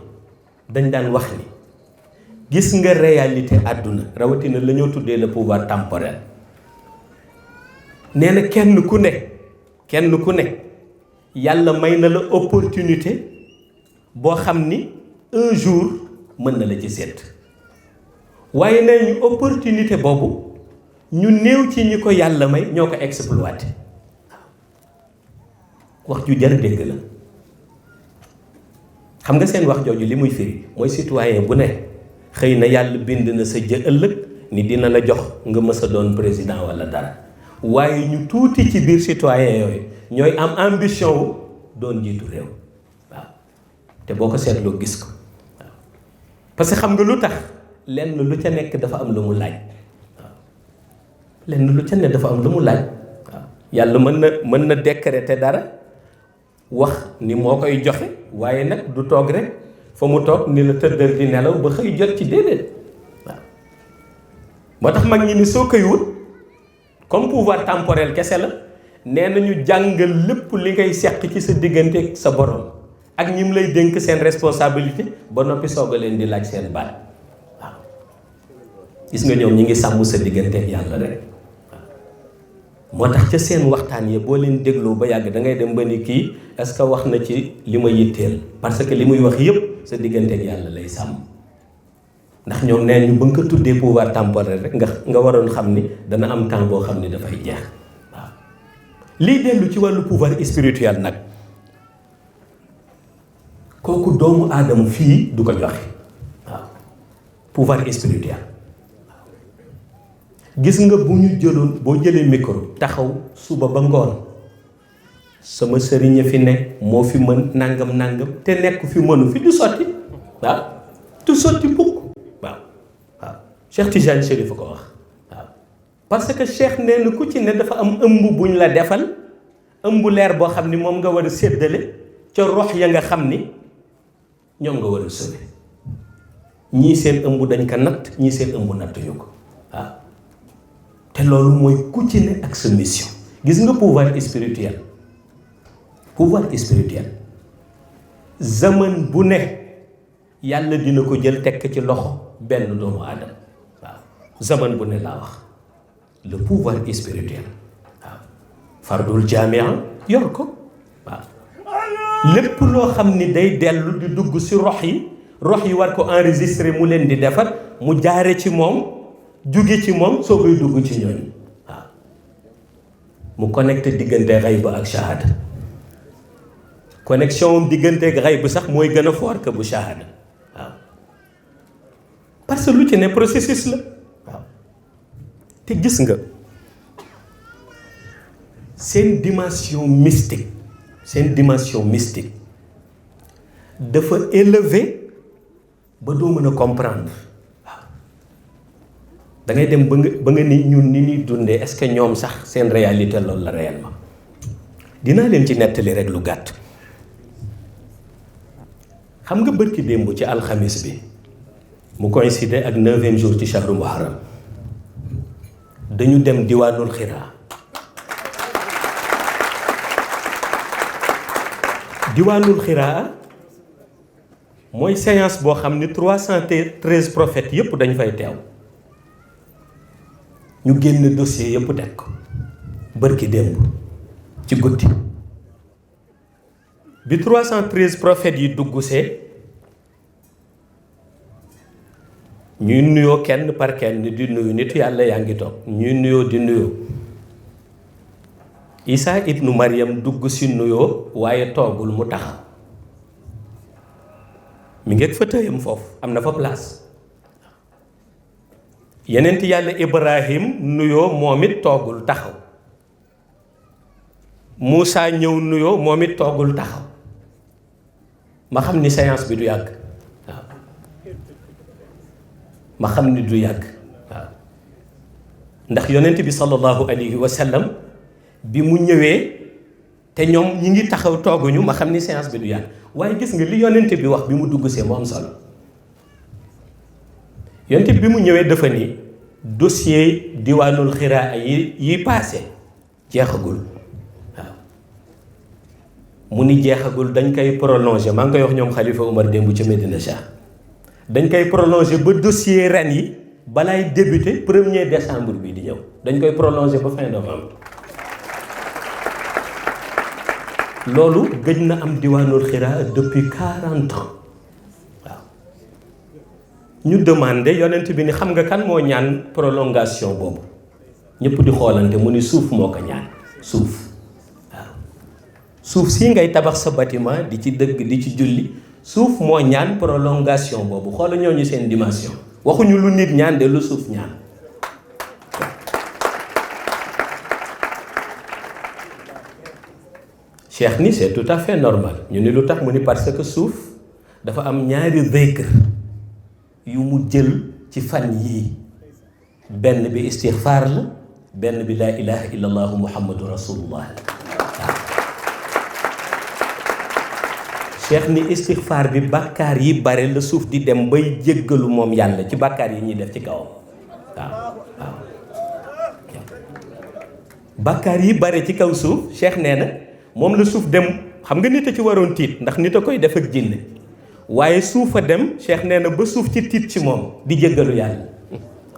gis nga réalité àdduna rawatina la ñoo tuddee le pouvoir temporel. nee na kenn ku nekk yàlla may na la opportunité boo xam ni un jour mën na la ci seet waaye nee ñu opportunité boobu ñu néew ci ñi ko yàlla may ñoo ko exploité. wax ju jar dégg la. xam nga seen wax jooju li muy firi mooy citoyen bu ne xëy na yàlla bind na sa jë ëllëg ni dina la jox nga mës a doon président walla dara waaye ñu tuuti ci biir citoyen yooyu ñooy am ambition wu doon jiitu réew waaw te boo ko seetloo gis ko waaw parce que xam nga lu tax lenn lu ca nekk dafa am lu mu laaj waaw lenn lu ca nekk dafa am lu mu laaj waaw yàlla mën na décréter dara wax ni moo koy joxe waaye nag du toog rek fa mu toog ni la tëddal di nelaw ba xëy jot ci déedéet waaw moo tax mag ñi ni soo koy wut comme pouvoir temporel kese la nee nañu jàngal lépp li ngay seq ci sa diggante sa borom ak ñi mu lay dénk seen responsabilité ba noppi soog a leen di laaj seen baat waaw gis nga ñoom ñi ngi sàmm sa diggante ak yàlla rek moo tax ca seen waxtaan yi boo leen dégloo ba yàgg da ngay dem ba ni kii est-ce que wax na ci li ma yitteel parce que li muy wax yépp sa diggante ak yàlla lay sàmm ndax ñoom nee ñu ba nga ko tuddee pouvoir temporel rek nga waroon xam ni dana am temps boo xam ni dafay jeex waaw lii dellu ci wàllu pouvoir spirituel nag kooku doomu aadama fii du ko joxe waaw pouvoir spirituel gis nga bu ñu jëloon boo jëlee micro taxaw suba ba ngoon sama sëriñ fi nekk moo fi mën nangam te nekk fi mënu fi du sotti waaw du sotti bukk waaw Cheikh Tidiane Chérif ko wax waaw parce que Cheikh nee na ku ci ne dafa am ëmb buñ la defal ëmb leer boo xam ni moom nga war a séddale ca rox ya nga xam ni ñoom nga war a sauver ñii seen ëmb dañ ko natt ñii seen ëmb nattuñu ko waaw te loolu mooy ku ci ne ak sa mission gis nga pouvoir spirituel zaman bu ne yàlla dina ko jël tekk ci loxo benn doomu aadama waaw zaman bu ne laa wax le pouvoir spirituel waaw fardul jaamia yor ko waaw lépp loo xam ni day dellu di dugg ci rox yi war ko enregistrer mu leen di defar mu jaare ci moom jóge ci moom soo koy dugg ci ñooñu waaw mu connecté diggante xayb ak shahada connexion diggante ak xayb sax mooy gën a fort que bu shahada waaw parce que lu ci ne processus la waaw te gis nga seen dimension mystique dafa élevé ba doo mën a comprendre da ngay dem ba nga ni ñun ni ñuy dundee est-ce que ñoom sax seen réalité loolu la réellement dinaa leen ci nettali rek lu gàtt xam nga bërki démb ci alxamis bi mu coïncider ak 9e jour ci shahru muharram dañu dem diwaanul xiraa mooy séance boo xam ni 313 prophètes yépp dañ fay teew ñu génn dossier yëpp teg ko bërki démb ci guddi bi 313 prophètes yi dugg see ñuy nuyoo kenn par kenn di nuyu nitu yàlla yaa ngi toog ñuy nuyoo di nuyoo Isa ibnu Maryam dugg si nuyoo waaye toogul mu taxaw mi ngi fa tëyam foofu am na fa place yenent yàlla Ibrahim nuyoo moom it toogul taxaw Moussa ñëw nuyoo moom it toogul taxaw ma xam ni séance bi du yàgg waaw ma xam ni du yàgg waaw ndax yonent bi sallallahu alayhi wa sallam bi mu ñëwee te ñoom ñi ngi taxaw tooguñu ma xam ni séance bi du yàgg waaye gis nga li yonent bi wax bi mu dugg see mu am solo yonent bi mu ñëwee dafa ni dossier diwaanul xiraa yi paase jeexagul mu ni jeexagul dañ koy prolonger maa ngi koy wax ñoom Khalifa Omar démb ca Medina Cheikh dañ koy prolonger ba dossier ren yi balaay débuter 1er décembre bi di ñëw dañ koy prolonger ba fin novembre. loolu gëj na am diwaanul xiraa depuis 40 ans waaw ñu demandé yonent bi ni xam nga kan moo ñaan prolongation boobu ñëpp di xoolante mu ni suuf moo ko ñaan suuf waaw suuf si ngay tabax sa bâtiment di ci dëgg di ci julli suuf moo ñaan prolongation boobu xoola ñooñu seen dimension waxuñu lu nit ñaan de lu suuf ñaan. Cheikh ni c'est tout à fait normal ñu ni lu tax mu ni parce que suuf dafa am ñaari zikr yu mu jël ci fan yii benn bi istixfaar la benn bi laa ilaha illa allahu muhammadu rasulullah waaw Cheikh ni istixfaar bi bàkkaar yi bare la suuf di dem bay jéggalu moom yàlla ci bàkkaar yi ñuy def ci kawam waaw waaw bàkkaar yi bare ci kaw suuf Cheikh nee na moom la suuf dem xam nga nit a ci waroon tiit ndax nit a koy def ak jinne waaye suuf a dem Cheikh nee na ba suuf ci tiit ci moom di jéggalu yàlla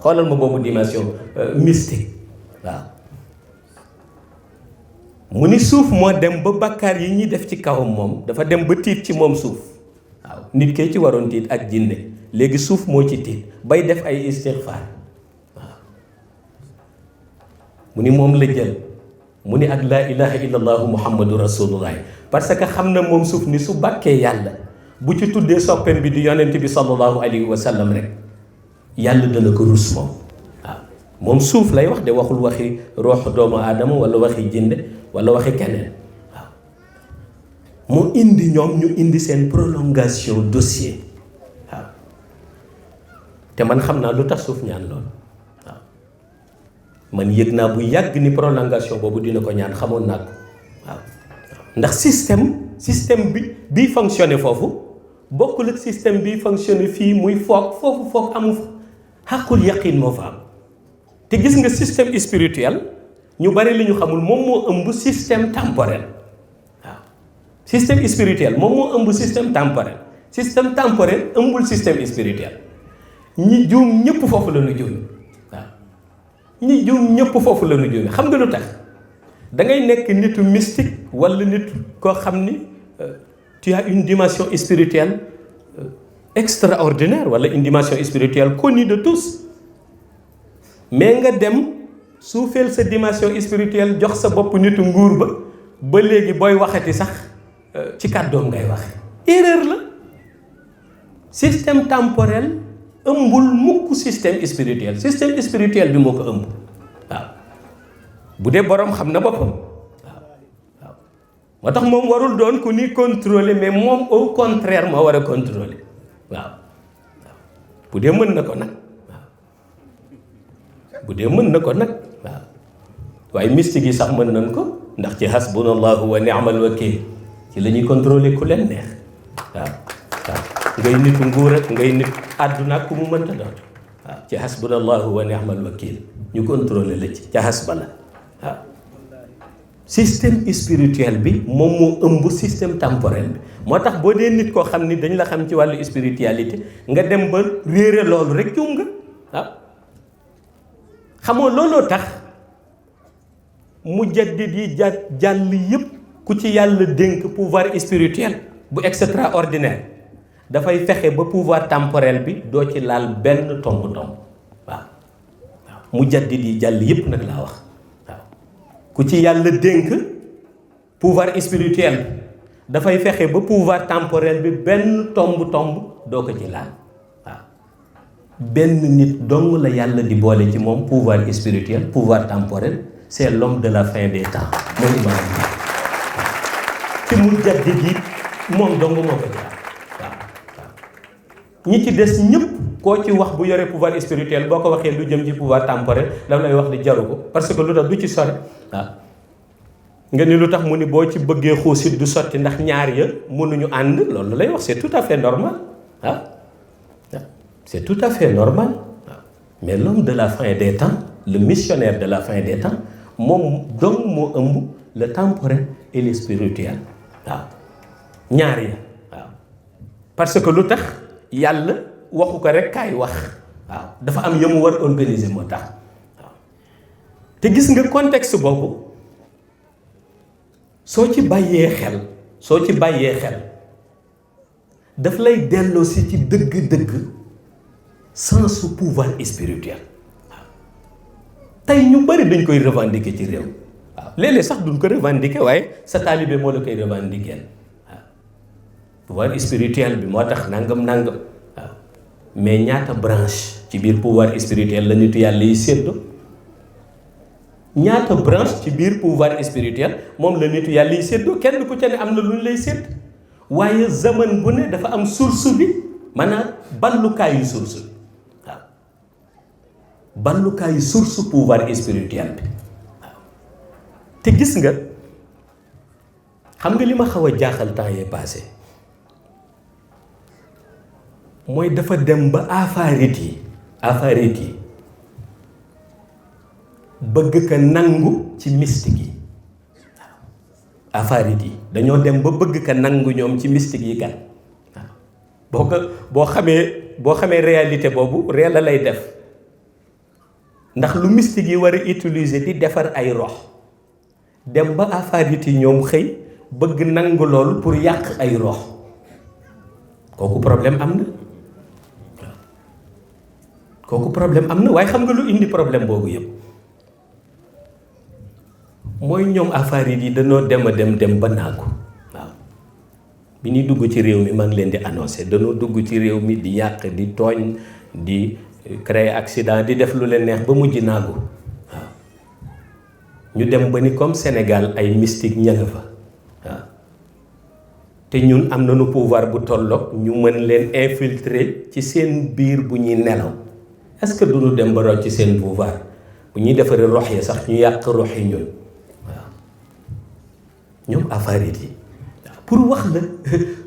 xoolal ma boobu dimension mystique waaw mu ni suuf moo dem ba bàkkaar yi ñuy def ci kawam moom dafa dem ba tiit ci moom suuf waaw nit kay ci waroon tiit ak jinne léegi suuf moo ci tiit bay def ay istighfar waaw mu ni moom la jël mu ni ak laa ilaha illa allahu muhammadu rasulullah parce que xam na moom suuf ni su bàkkee yàlla bu ci tuddee soppeem bi di yonent bi sallallahu alayhi wa sallam rek yàlla dana ko rus moom waaw moom suuf lay wax de waxul waxi roox doomu aadama wala waxi jinde wala waxi keneen waaw mu indi ñoom ñu indi seen prolongation dossier waaw te man xam naa lu tax suuf ñaan loolu man yëg naa bu yàgg ni prolongation boobu dina ko ñaan xamoon naa ko waaw ndax système bi fonctionné foofu bokkul ak système bi fonctionné fii muy foog amu fa xàqul yaqin moo fa am te gis nga système spirituel ñu bari li ñu xamul moom moo ëmb système temporel waaw système spirituel moom moo ëmb système temporel ëmbul système spirituel ñi juum ñëpp foofu la ñu juum ñi juum ñëpp foofu la ñu jóge xam nga lu tax da ngay nekk nitu mystique wala nit koo xam ni tu as une dimension spirituelle extraordinaire wala une dimension spirituelle connue de tous mais nga dem suufeel sa dimension spirituelle jox sa bopp nitu nguur ba léegi booy waxati sax ci kàddoom ngay wax erreur la système temporel ëmbul mukk système spirituel bi moo ko ëmb waaw bu dee boroom xam na boppam waaw moo tax moom warul doon ku ni contrôler mais moom au contraire moo war a contrôler waaw bu dee mën na ko nag waaw waaye mystique yi sax mën nañ ko ndax ci hasbunallahu wa ni'mal wakil ci la ñuy contrôler ku leen neex waaw ngay nitu nguur ak ngay nit àdduna ak ku mu mënta doon waaw ci hasbunallahu wa ni'mal wakil ñu contrôler la ci ca hasba la waaw système spirituel bi moom moo ëmb système temporel bi moo tax boo dee nit koo xam ni dañ la xam ci wàllu spiritualité nga dem ba réere loolu rek juum nga waaw xamoo looloo tax mujaddid yi jàll yëpp ku ci yàlla dénk pouvoir spirituel bu extraordinaire dafay fexe ba pouvoir temporel bi doo ci laal benn tomb waaw mujaddid yi jàll yëpp nag laa wax waaw ku ci yàlla dénk pouvoir spirituel dafay fexe ba pouvoir temporel bi benn tomb doo ko ci laal waaw benn nit dong la yàlla di boole ci moom pouvoir spirituel pouvoir temporel c'est l'homme de la fin des temps mooy Imaam ci mujaddid yi moom dong moo ko jaar ñi ci des ñëpp koo ci wax bu yore pouvoir spirituel boo ko waxee lu jëm ci pouvoir temporel daf lay wax di jaru ko parce que lu tax du ci sore waaw nga ni lu tax mu ni boo ci bëggee xuusit du sotti ndax ñaar ya mënuñu ànd loolu lay wax c'est tout à fait normal waaw c'est tout à fait normal waaw mais l'homme de la fin des temps le missionnaire de la fin des temps moom dong moo ëmb le temporel et le spirituel waaw ñaar ya waaw parce que lu tax yàlla waxu ko rek kaay wax waaw dafa am yamu war organiser moo tax waaw te gis nga contexte boobu soo ci bàyyee xel daf lay delloo si ci dëgg-dëgg sensu pouvoir spirituel waaw tey ñu bari dañ koy revendiquer ci réew waaw léeg-léeg sax duñ ko revendiquer waaye sa taalibe moo la koy revendiquer waaw pouvoir spirituel bi moo tax nangam waaw mais ñaata branche ci biir pouvoir spirituel la nitu yàlla yi séddoo ñaata branche ci biir pouvoir spirituel moom la nitu yàlla yi séddoo kenn ku ca ne am na lu ñu lay sédd waaye zaman bu ne dafa am source bi maanaam ballukaayu source bi waaw ballukaayu source pouvoir spirituel bi waaw te gis nga xam nga li ma xaw a jaaxal temps yee passé mooy dafa dem ba afaarit yi bëgg ka nangu ci mystique yi waaw afaarit yi dañoo dem ba bëgg ka nangu ñoom ci mystique yi kan waaw boo xamee réalité boobu réel la lay def ndax lu mystique yi war a utiliser di defar ay rox dem ba afaarit yi ñoom xëy bëgg nangu loolu pour yàq ay rox kooku problème am na kooku problème am na waaye xam nga lu indi problème boobu yëpp mooy ñoom affaire yi dañoo dem ba naagu waaw bi ñuy dugg ci réew mi maa ngi leen di annoncé dañoo dugg ci réew mi di yàq di tooñ di créer accident di def lu leen neex ba mujj naagu waaw ñu dem ba ni comme Sénégal ay mystique ña nga fa waaw te ñun am nañu pouvoir bu tolloog ñu mën leen infiltrer ci seen biir bu ñuy nelaw est-ce que duñu dem ba rocc ci seen pouvoir bu ñuy defaree rox yi sax ñu yàq rox yi ñun waaw ñoom affaire yi pour wax la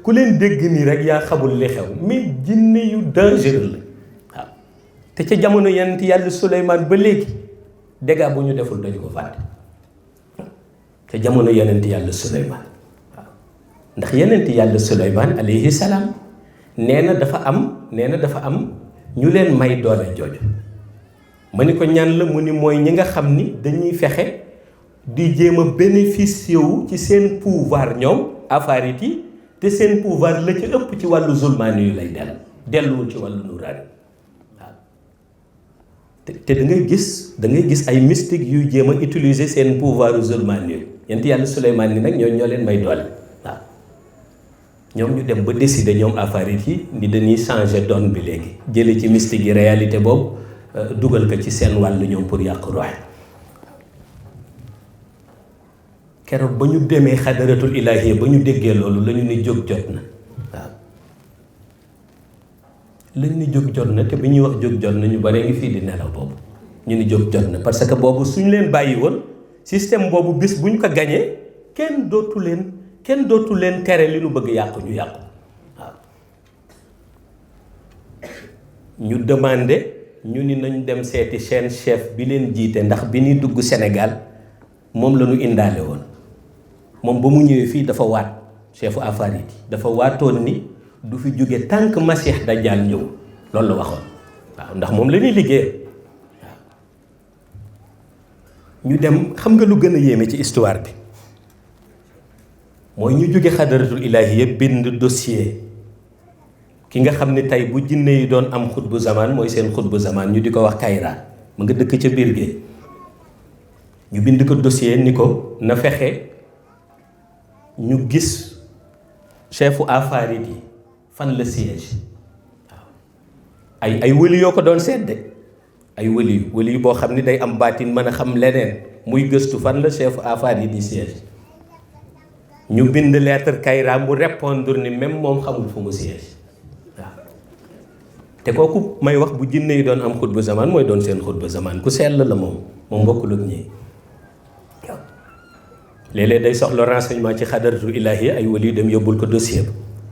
ku leen dégg nii rek yaa xamul li xew mais jinne yu dangereux la waaw te ca jamono yonent yàlla Suleymaan ba léegi dégâts bu ñu deful dañu ko fàtte ca jamono yonent yàlla Suleymaan waaw ndax yonent yàlla Suleymaan alayhi salaam nee na dafa am ñu leen may doole jooju ma ni ko ñan la mu ni mooy ñi nga xam ni dañuy fexe di jéem a bénéficier wu ci seen pouvoir ñoom afaarit yi te seen pouvoir la ci ëpp ci wàllu zulmaani yu lay delluwul ci wàllu nuraani waaw te da ngay gis ay mystique yuy jéem a utiliser seen pouvoir zulmaani yu yent yàlla Suleymaan ni nag ñoo leen may doole waaw ñoom ñu dem ba décider ñoom afaarit yi ni dañuy changer donne bi léegi jële ci mystique yi réalité boobu dugal ko ci seen wàllu ñoom pour yàq rox keroog ba ñu demee xadaratul ilaahiya ba ñu déggee loolu la ñu ni jóg jot na waaw la ñu ni jóg jot na te bi ñuy wax jóg jot na ñu bare ngi fii di nelaw boobu ñu ni jóg jot na parce que boobu suñu leen bàyyi woon système boobu bis bu ñu ko gañee kenn dootu leen tere li nu bëgg yàqu ñu yàqu waaw ñu demandé ñu ni nañ dem seeti seen chef bi leen jiite ndax bi ñuy dugg Sénégal moom la ñu indaale woon moom ba mu ñëwee fii dafa waat chefu affaire yi dafa waatoon ni du fi jóge tant que Masih Dajjal ñëw loolu la waxoon waaw ndax moom la ñuy liggéey waaw ñu dem xam nga lu gën a yéeme ci histoire bi mooy ñu jóge xadaratul ilaahiya bind dossier ki nga xam ne tey bu jinne yi doon am xutbu zamaan mooy seen xutbu zamaan ñu di ko wax Kayra mu nga dëkk ca biir géej ñu bind ko dossier ni ko na fexe ñu gis chefu afaarit yi fan la siège waaw ay wëli yoo ko doon sedde ay wëli boo xam ne day am baatin mën a xam leneen muy gëstu fan la chefu afaarit yi siège ñu bind lettre Kayra mu répondre ni même moom xamul fu mu siège waaw te kooku may wax bu jinne yi doon am xutba zaman mooy doon seen xutba zaman ku sell la moom bokkul ak ñi waaw léeg-léeg day soxla renseignement ci xadaratul ilaahiya ay wali dem yóbbul ko dossier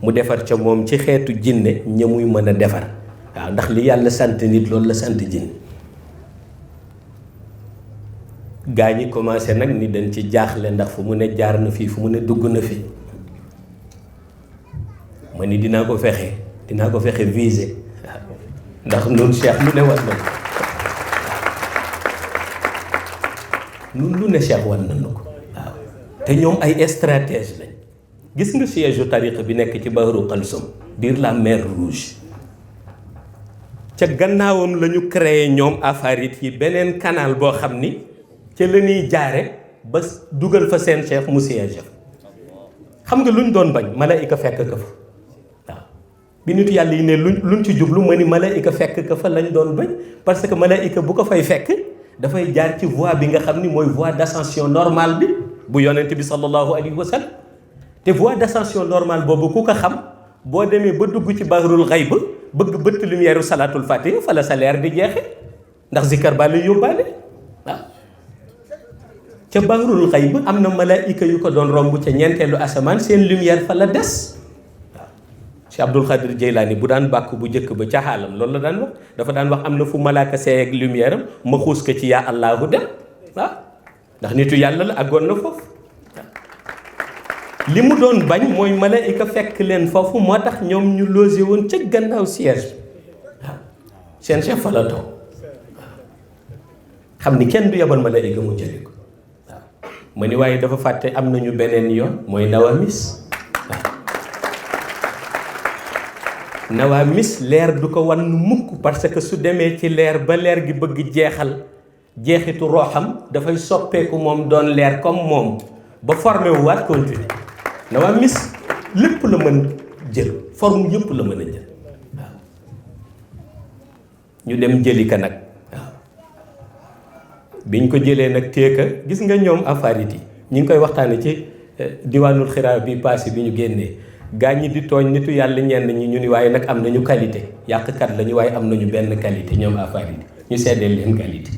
mu defar ca moom ci xeetu jinne ña muy mën a defar waaw ndax li yàlla sant nit loolu la sant jinne gaa ñi commencé nag ni dañ ci jaaxle ndax fu mu ne jaar na fii fu mu ne dugg na fi ma ni dinaa ko fexe viser ndax nun Cheikh lu ne war na nun lu ne Cheikh war nañu ko waaw te ñoom ay stratège lañ. gis nga siège u tariqa bi nekk ci Bahru Kalsum biir la mer Rouge ca gannaawam la ñu créé ñoom afarit yi beneen canal boo xam ni ca la ñuy jaare ba dugal fa seen chef mu siège xam nga luñ doon bañ malaayika fekk ka fa waaw bi nit yàlla yi ne luñ ci jublu ma ni malaayika fekk ka fa lañ doon bañ parce que malaayika bu ko fay fekk dafay jaar ci voie bi nga xam ni mooy voie d'ascension normale bi bu yonent bi sallallahu alayhi wa sallam te voie d'ascension normale boobu ku ko xam boo demee ba dugg ci bahrul xayb bëgg bëtt lumière u salatul fatiha fa la sa leer di jeexe ndax zikkar ba lay yóbbaale waaw ca bahrul xayb am na malaayika yu ko doon romb ca ñeenteelu asamaan seen lumière fa la des waaw Cheikh Abdul Xaadir Jeylaani bu daan bàkk bu njëkk ba ca xaalam loolu la daan wax dafa daan wax am na fu malaaka seey ak lumière am ma xuus ko ci yaa allahu dem waaw ndax nitu yàlla la àggoon na foofu li mu doon bañ mooy malaayika fekk leen foofu moo tax ñoom ñu logé woon ca gannaaw siège waaw seen chef fa la toog xam ni kenn du yebal malaayika mu jëli ko waaw ma ni waaye dafa fàtte am nañu beneen yoon mooy nawamis waaw nawamis leer du ko wan mukk parce que su demee ci leer ba leer gi bëgg jeexal jeexitu rooxam dafay soppeeku moom doon leer comme moom ba formé wu waat continuer nawamis lépp la mën jël forme yëpp la mën a jël waaw ñu dem jëli ka nag waaw biñ ko jëlee nag téeka gis nga ñoom afarit yi ñi ngi koy waxtaane ci diwaanul xiraa bi passé bi ñu génnee gaa ñi di tooñ nitu yàlla ñenn ñi ñu ni waaye nag am nañu qualité yàqkat lañu waaye am nañu benn qualité ñoom afarit yi ñu seddeel leen qualité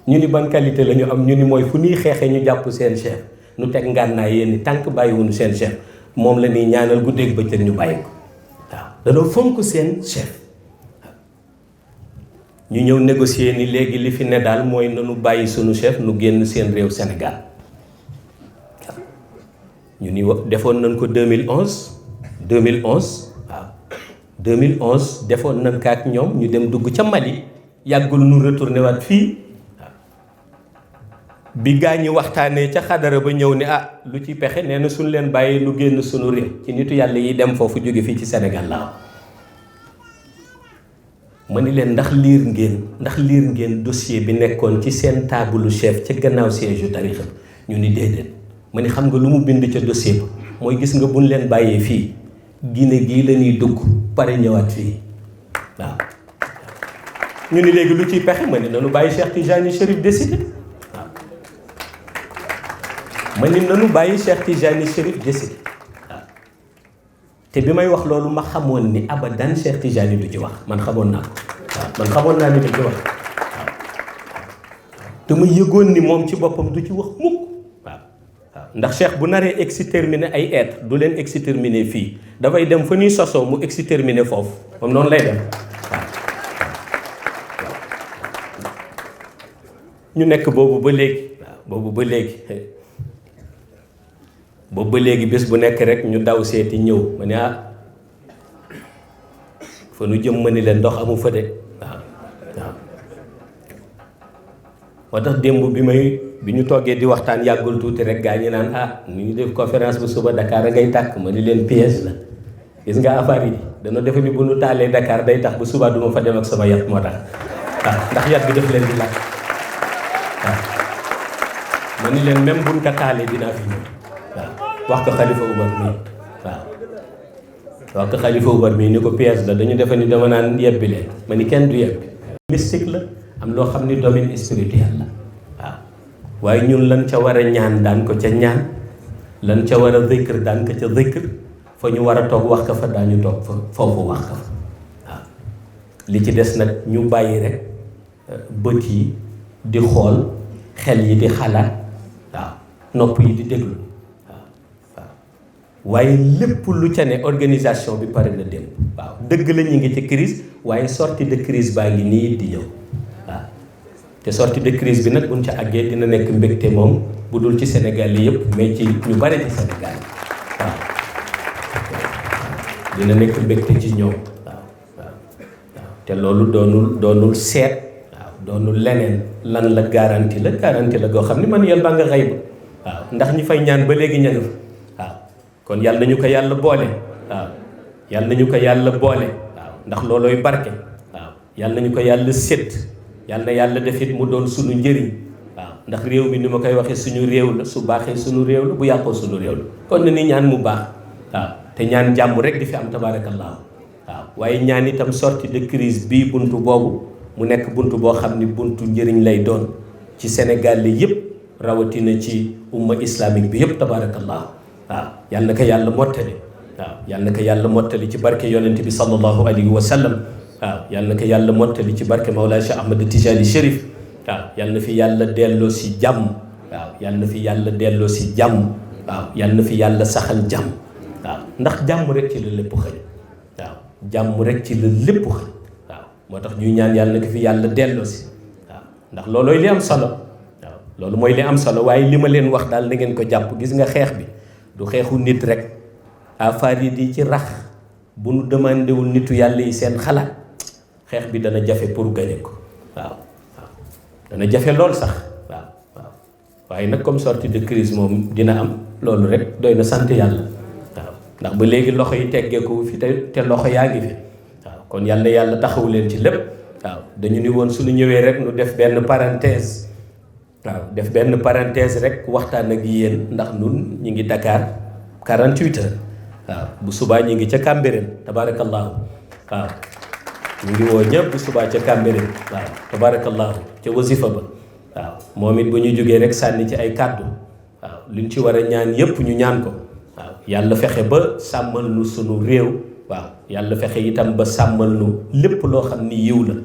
ñu ni ban qualité la ñu am ñu ni mooy fu ñuy xeexee ñu jàpp seen chef nu teg ngànnaay yéen tànk bàyyiwuñu seen chef moom la ñuy ñaanal guddeeg bëccëg ñu bàyyi ko waaw danoo fonk seen chef ñu ñëw négocier ni léegi li fi ne daal mooy nanu bàyyi sunu chef nu génn seen réew Sénégal waaw ñu ni defoon nañ ko 2011 waaw 2011 defoon nañ ko ak ñoom ñu dem dugg ca Mali yàggul nu retourné waat fii bi gaa ñi waxtaanee ca xadara ba ñëw ni lu ci pexe nee na suñu leen bàyyi lu génn suñu réew ci nitu yàlla yi dem foofu jóge fii ci Sénégal la ma ni leen ndax liir ngeen dossier bi nekkoon ci seen taabalu chef ca gannaaw siège yu tarixa ñu ni déedéet ma ni xam nga lu mu bind ca dossier ba mooy gis nga buñ leen bàyyee fii Guinée gii la ñuy dugg pare ñëwaat fii waaw ñu ni léegi lu ciy pexe ma ni nanu bàyyi Cheikh Tijani Chérif décidé ma ni nanu bàyyi Cheikh Tijani Chérif décidé waaw te bi may wax loolu ma xamoon ni abadan Cheikh Tijani du ci wax man xamoon naa ko waaw man xamoon naa ni du ci wax waaw te ma yëgoon ni moom ci boppam du ci wax mukk waaw ndax Cheikh bu naree exterminer ay être du leen exterminer fii dafay dem fa ñuy sosoo mu exterminer foofu moom noonu lay dem waaw ñu nekk boobu ba léegi waaw boobu ba léegi bés bu nekk rek ñu daw seeti ñëw ma ne fa nu jëm ma ni leen ndox amu fa de waaw moo tax démb bi ñu toggee di waxtaan yàggul tuuti rek gaa ñi naan nu ñu def conférence bu suba Dakar a ngay tàkk ma ni leen piège la gis nga affaire yi dana defe ni bu nu taalee Dakar day tax bu suba duma fa dem ak sama yat moo tax waaw ndax yat bi def leen di laaj waaw ma ni leen même buñ ko taalee dinaa fi ñëw waaw wax ko Xalifa Umar mii waaw wax ko Xalifa Umar mii ni ko pièce la dañu defe ni dama naan yebbi leen ma ni kenn du yebbi mystique la am loo xam ni domaine spirituel la waaw waaye ñun lan ca war a ñaan daan ko ca ñaan lan ca war a zikr daan ko ca zikr fa ñu war a toog wax ko fa daañu toog fa foofu wax ko fa waaw li ci des nag ñu bàyyi rek bët yi di xool xel yi di xalaat waaw nopp yi di déglu waaye lépp lu ca ne organisation bi pare na dem waaw dëgg la ñu ngi ci crise waaye sortie de crise baa ngi nii di ñëw waaw te sortie de crise bi nag buñ ca àggee dina nekk mbégte moom bu dul ci Sénégal yi yëpp mais ci ñu bare ci Sénégal waaw dina nekk mbégte ci ñoom waaw te loolu doonul seet waaw doonul leneen lan la garantie la goo xam ni man yàlla ba nga xëy ba waaw ndax ñi fay ñaan ba léegi ña nga fa waaw kon yàlla nañu ko yàlla boole waaw yàlla nañu ko yàlla boole waaw ndax loolooy barke waaw yàlla nañu ko yàlla sédd yàlla na yàlla def it mu doon suñu njëriñ waaw ndax réew mi ni ma koy waxee suñu réew la su baaxee suñu réew la bu yàqoo suñu réew la kon na ni ñaan mu baax waaw te ñaan jàmm rek di fi am tabaarakallaahu waaw waaye ñaan itam sortie de crise bii buntu boobu mu nekk buntu boo xam ni buntu njëriñ lay doon ci Sénégal li yëpp rawatina ci umma islamique bi yëpp tabaarakallaahu waaw yal na ko yàlla mottali waaw yal na ko yàlla mottali ci barke yonent bi sallallahu alayhi wa sallam waaw yal na ko yàlla mottali ci barke Mawlaa Cheikh Ahmad Tijani Chérif waaw yal na fi yàlla delloo si jàmm waaw yal na fi yàlla delloo si jàmm waaw yal na fi yàlla saxal jàmm waaw ndax jàmm rek ci la lépp xëy waaw jàmm rek ci la lépp xëy waaw moo tax ñuy ñaan yàlla na ko fi yàlla delloo si waaw ndax loolooy li am solo waaw loolu mooy li am solo waaye li ma leen wax daal na ngeen ko jàpp gis nga xeex bi du xeexu nit rek affaire yi di ci rax bu nu demandé wul nitu yàlla yi seen xalaat xeex bi dana jafe pour gagner ko waaw waaw dana jafe lool sax waaw waaw waaye nag comme sortie de crise moom dina am loolu rek doy na sant yàlla waaw ndax ba léegi loxo yi teggeeku fi te loxo yaa ngi fi waaw kon yàlla taxawu leen ci lépp waaw dañu ni woon suñu ñëwee rek nu def benn parenthèse waaw def benn parenthèse rek waxtaan ak yéen ndax nun ñi ngi Dakar 48 heures waaw bu subaa ñi ngi ca Cambérène tabaarakallaahu waaw ñu ngi woo ñëpp bu subaa ca Cambérène waaw tabaarakallaahu ca wasifa ba waaw moom it bu ñu jógee rek sànni ci ay kàddu waaw luñ ci war a ñaan yëpp ñu ñaan ko waaw yàlla fexe ba sàmmal nu sunu réew waaw yàlla fexe itam ba sàmmal nu lépp loo xam ni yiw la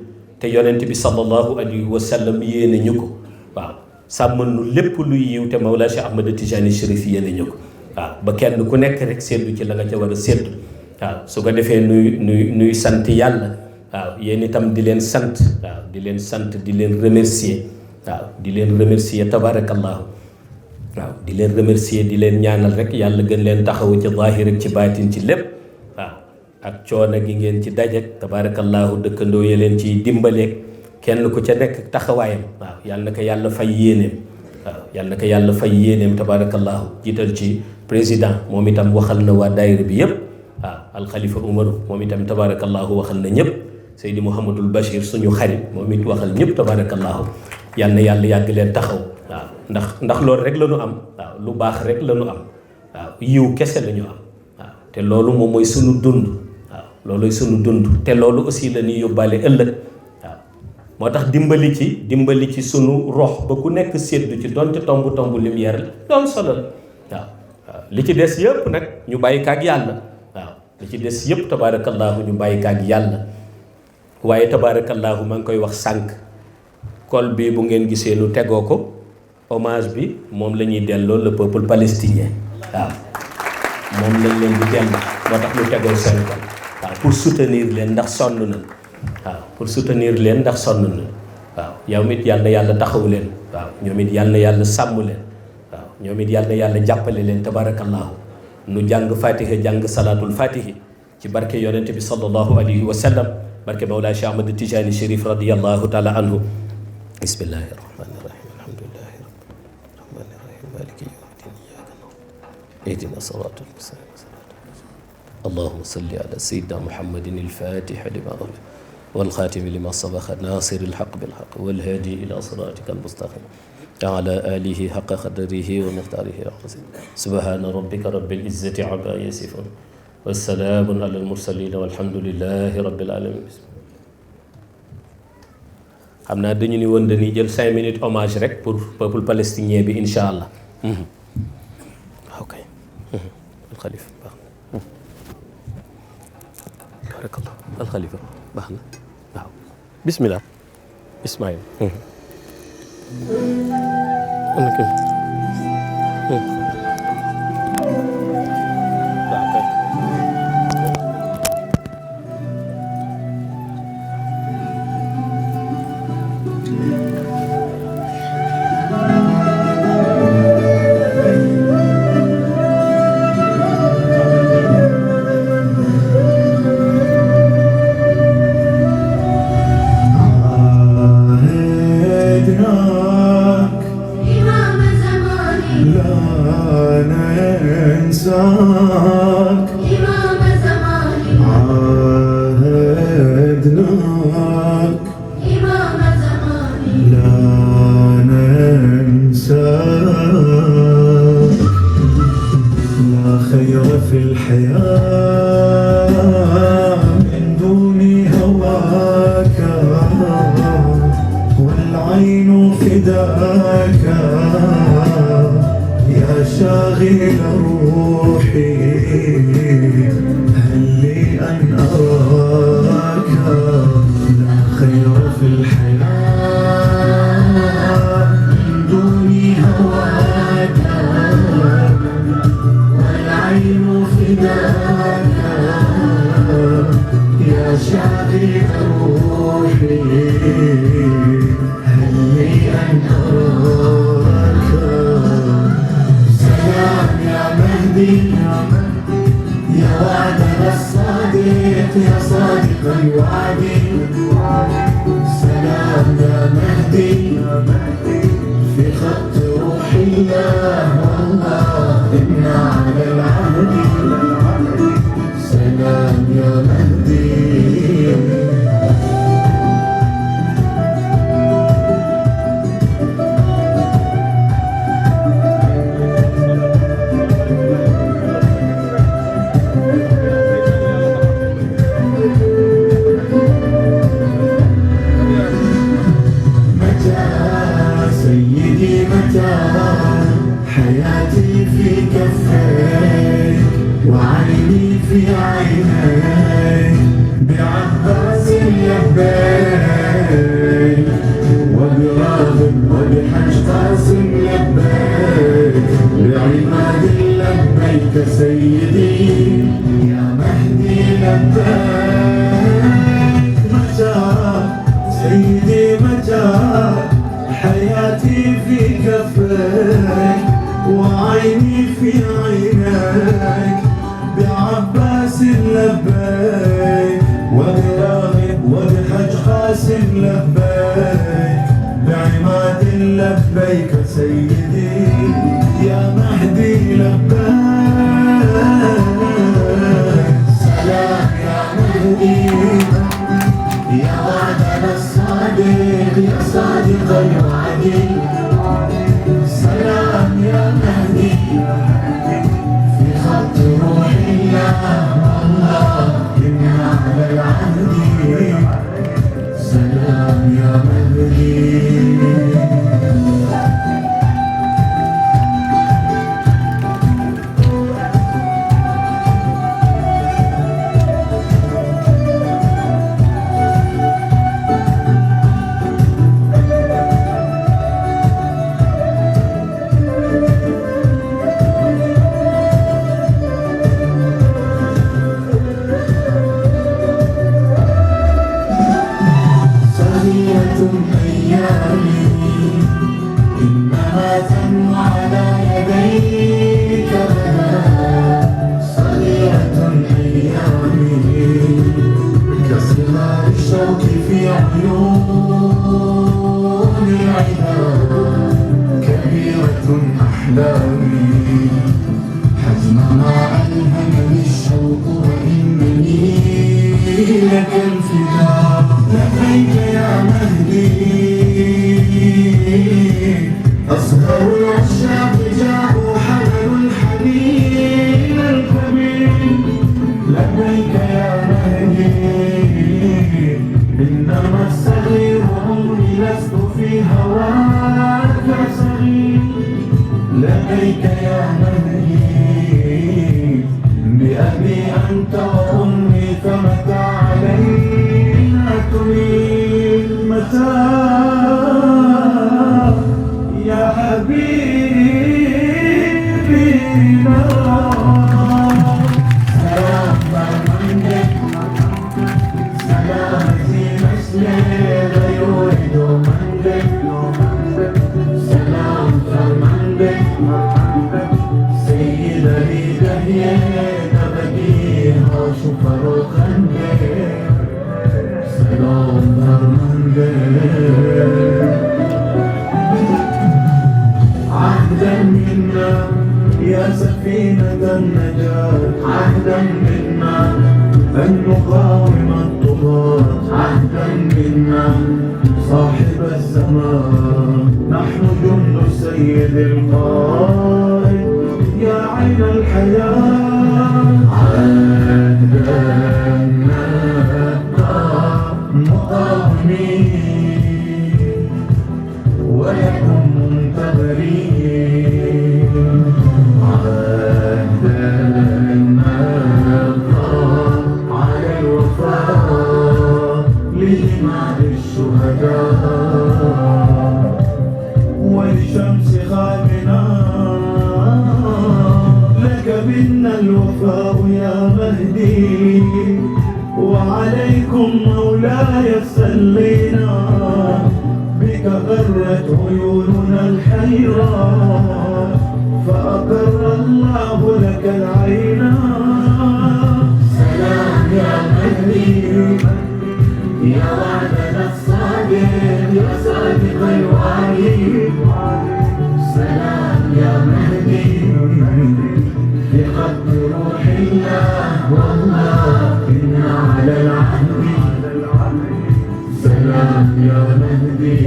te yonent bi sallallahu alayhi wa sallam yéene ñu ko waaw sàmmal nu lépp luy yiw te Mawlaa Cheikh Ahmad Tijani Chérif yéene ñu ko waaw ba kenn ku nekk rek séddu ci la nga ca war a séddu waaw su ko defee nuy sant yàlla waaw yéen itam di leen sant waaw di leen sant di leen remercier waaw di leen remercier tabarakallahu waaw di leen remercier di leen ñaanal rek yàlla gën leen taxawu ci zaahir ak ci baatin ci lépp waaw ak coono gi ngeen ci dajek tabarakallahu dëkkandoo ya leen ciy dimbaleeg kenn ku ca nekk taxawaayam waaw yàlla na ko yàlla fay yéeneem waaw yàlla na ko yàlla fay yéeneem tabarakallahu jiital ci président moom itam waxal na waa daayira bi yëpp waaw alxalifa umaru moom itam tabarakallahu waxal na ñëpp Seydi Mouhamadul Bachir suñu xarit moom it waxal ñëpp tabarakallahu yal na yàlla yàgg leen taxaw waaw ndax loolu rek la ñu am waaw lu baax rek la ñu am waaw yiw kese la ñu am waaw te loolu moom mooy suñu dund waaw looluy suñu dund te loolu aussi la ñuy yóbbaale ëllëg waaw moo tax dimbali ci sunu rox ba ku nekk séddu ci donte tomb lumière la doon solo la waaw li ci des yëpp nag ñu bàyyi kaag yàlla waaw li ci des yëpp tabaarakallaahu ñu bàyyi kaag yàlla waaye tabaarakallaahu maa ngi koy wax sànq col bi bu ngeen gisee nu tegoo ko hommage bi moom la ñuy delloo le peuple palestinien waaw moom lañ leen di delloo moo tax ñu tegoo seen col waaw pour soutenir leen ndax sonn nañ waaw pour soutenir leen ndax sonn nañ waaw yow it yàlla na yàlla taxaw leen waaw ñoom it yàlla na yàlla sàmm leen waaw ñoom it yàlla na yàlla jàppale leen tabaarakallaahu nu jàng fatiha jàng salaatul fatihi ci barke yonente bi sallallahu alayhi wa sallam barke Mawlaa Cheikh Ahmad Tijani Chérif radiyallahu taala anhu bismillahi rahmani rahim alhamdulillahi rabbil rahmani rahim maliki yawmiddin iyyaka na'budu ihdina siratal mustaqim allahumma salli ala sayyidina muhammadin al-fatihi lima ughliqa wal khatimi lima sabaqa nasiril haqqi bil haqqi wal hadi ila siratikal mustaqim وعلى آله حق قدره ومقداره العظيم سبحان ربك رب العزة عما يصفون والسلام على المرسلين والحمد لله رب العالمين. xam naa dañu ni woon dañuy jël 5 minutes hommage rek pour peuple palestinien bi incha allah. ok alxalifa baax na barakallah alxalifa baax na waaw bismillah Ismaïl. في الحياة من دون هواك، والعين فداك يا شاغل روحي، هل لي أن أراك؟ لا خير في الحياة من دون هواك، والعين فداك يا شاغل روحي، هل لي أن أراك؟ سلام يا مهدي يا وعدنا الصادق، يا صادق الوعد. سلام يا مهدي في خط روح الله، والله إنا على العهد. سلام يا مهدي. سيدي متى حياتي في كفيك، وعيني في عينيك، بعباس لبيك، وبراغب وبحج قاسم لبيك، بعماد لبيك سيدي يا مهدي لبيك. متى سيدي متى حياتي في كفيك، وعيني في عينيك، بعباس لبيك، وبراغب وبحج قاسم لبيك، بعماد لبيك سيدي يا مهدي لبيك. سلام يا مهدي يا وعدنا الصادق، يا صادق الوعد. سلام يا مهدي في خط روح الله، والله إنا على العهد. سلام يا مهدي. أيامي إنما تنم على يديك، صغيرة أيامي كصغار الشوك في عيون العباد، كبيرة أحلامي حجمها ألهمني الشوق، وإنني لك الفداء. لبيك يا مهدي أصغر العشاق جاءوا حملوا الحنين الكبير. لبيك يا مهدي إنما الصغير عمري لست في هواك صغير. لبيك يا مهدي بأبي أنت وأمي، فمتى علينا تريد؟ متى يا حبيبي؟ سلام فرمانك، سلام زي مسلم يريد منك، سلام فرمانك سيد لي دهيك بديها شفر خندك. سلام فرمانك عهدا منا يا سفينة النجاة، عهدا منا أن نقاوم الطغاة، عهدا منا صاحب الزمان، نحن جند السيد القائد يا عين الحياة. المهدي وعليكم مولاي صلينا بك غرت عيوننا الحيرة فأقر الله لك العينا سلام يا مهدي يا وعدنا الصادق يا صادق الوعيد سلام يا مهدي في خط روح الله والله إنا على العهد سلام يا مهدي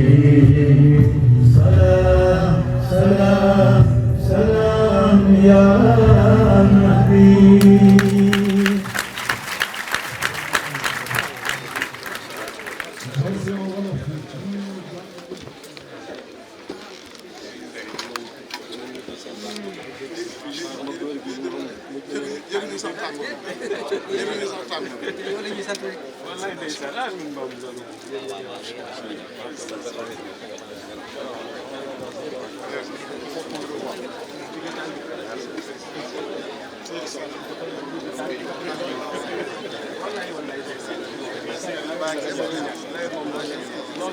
سلام سلام سلام يا مهدي Wallahi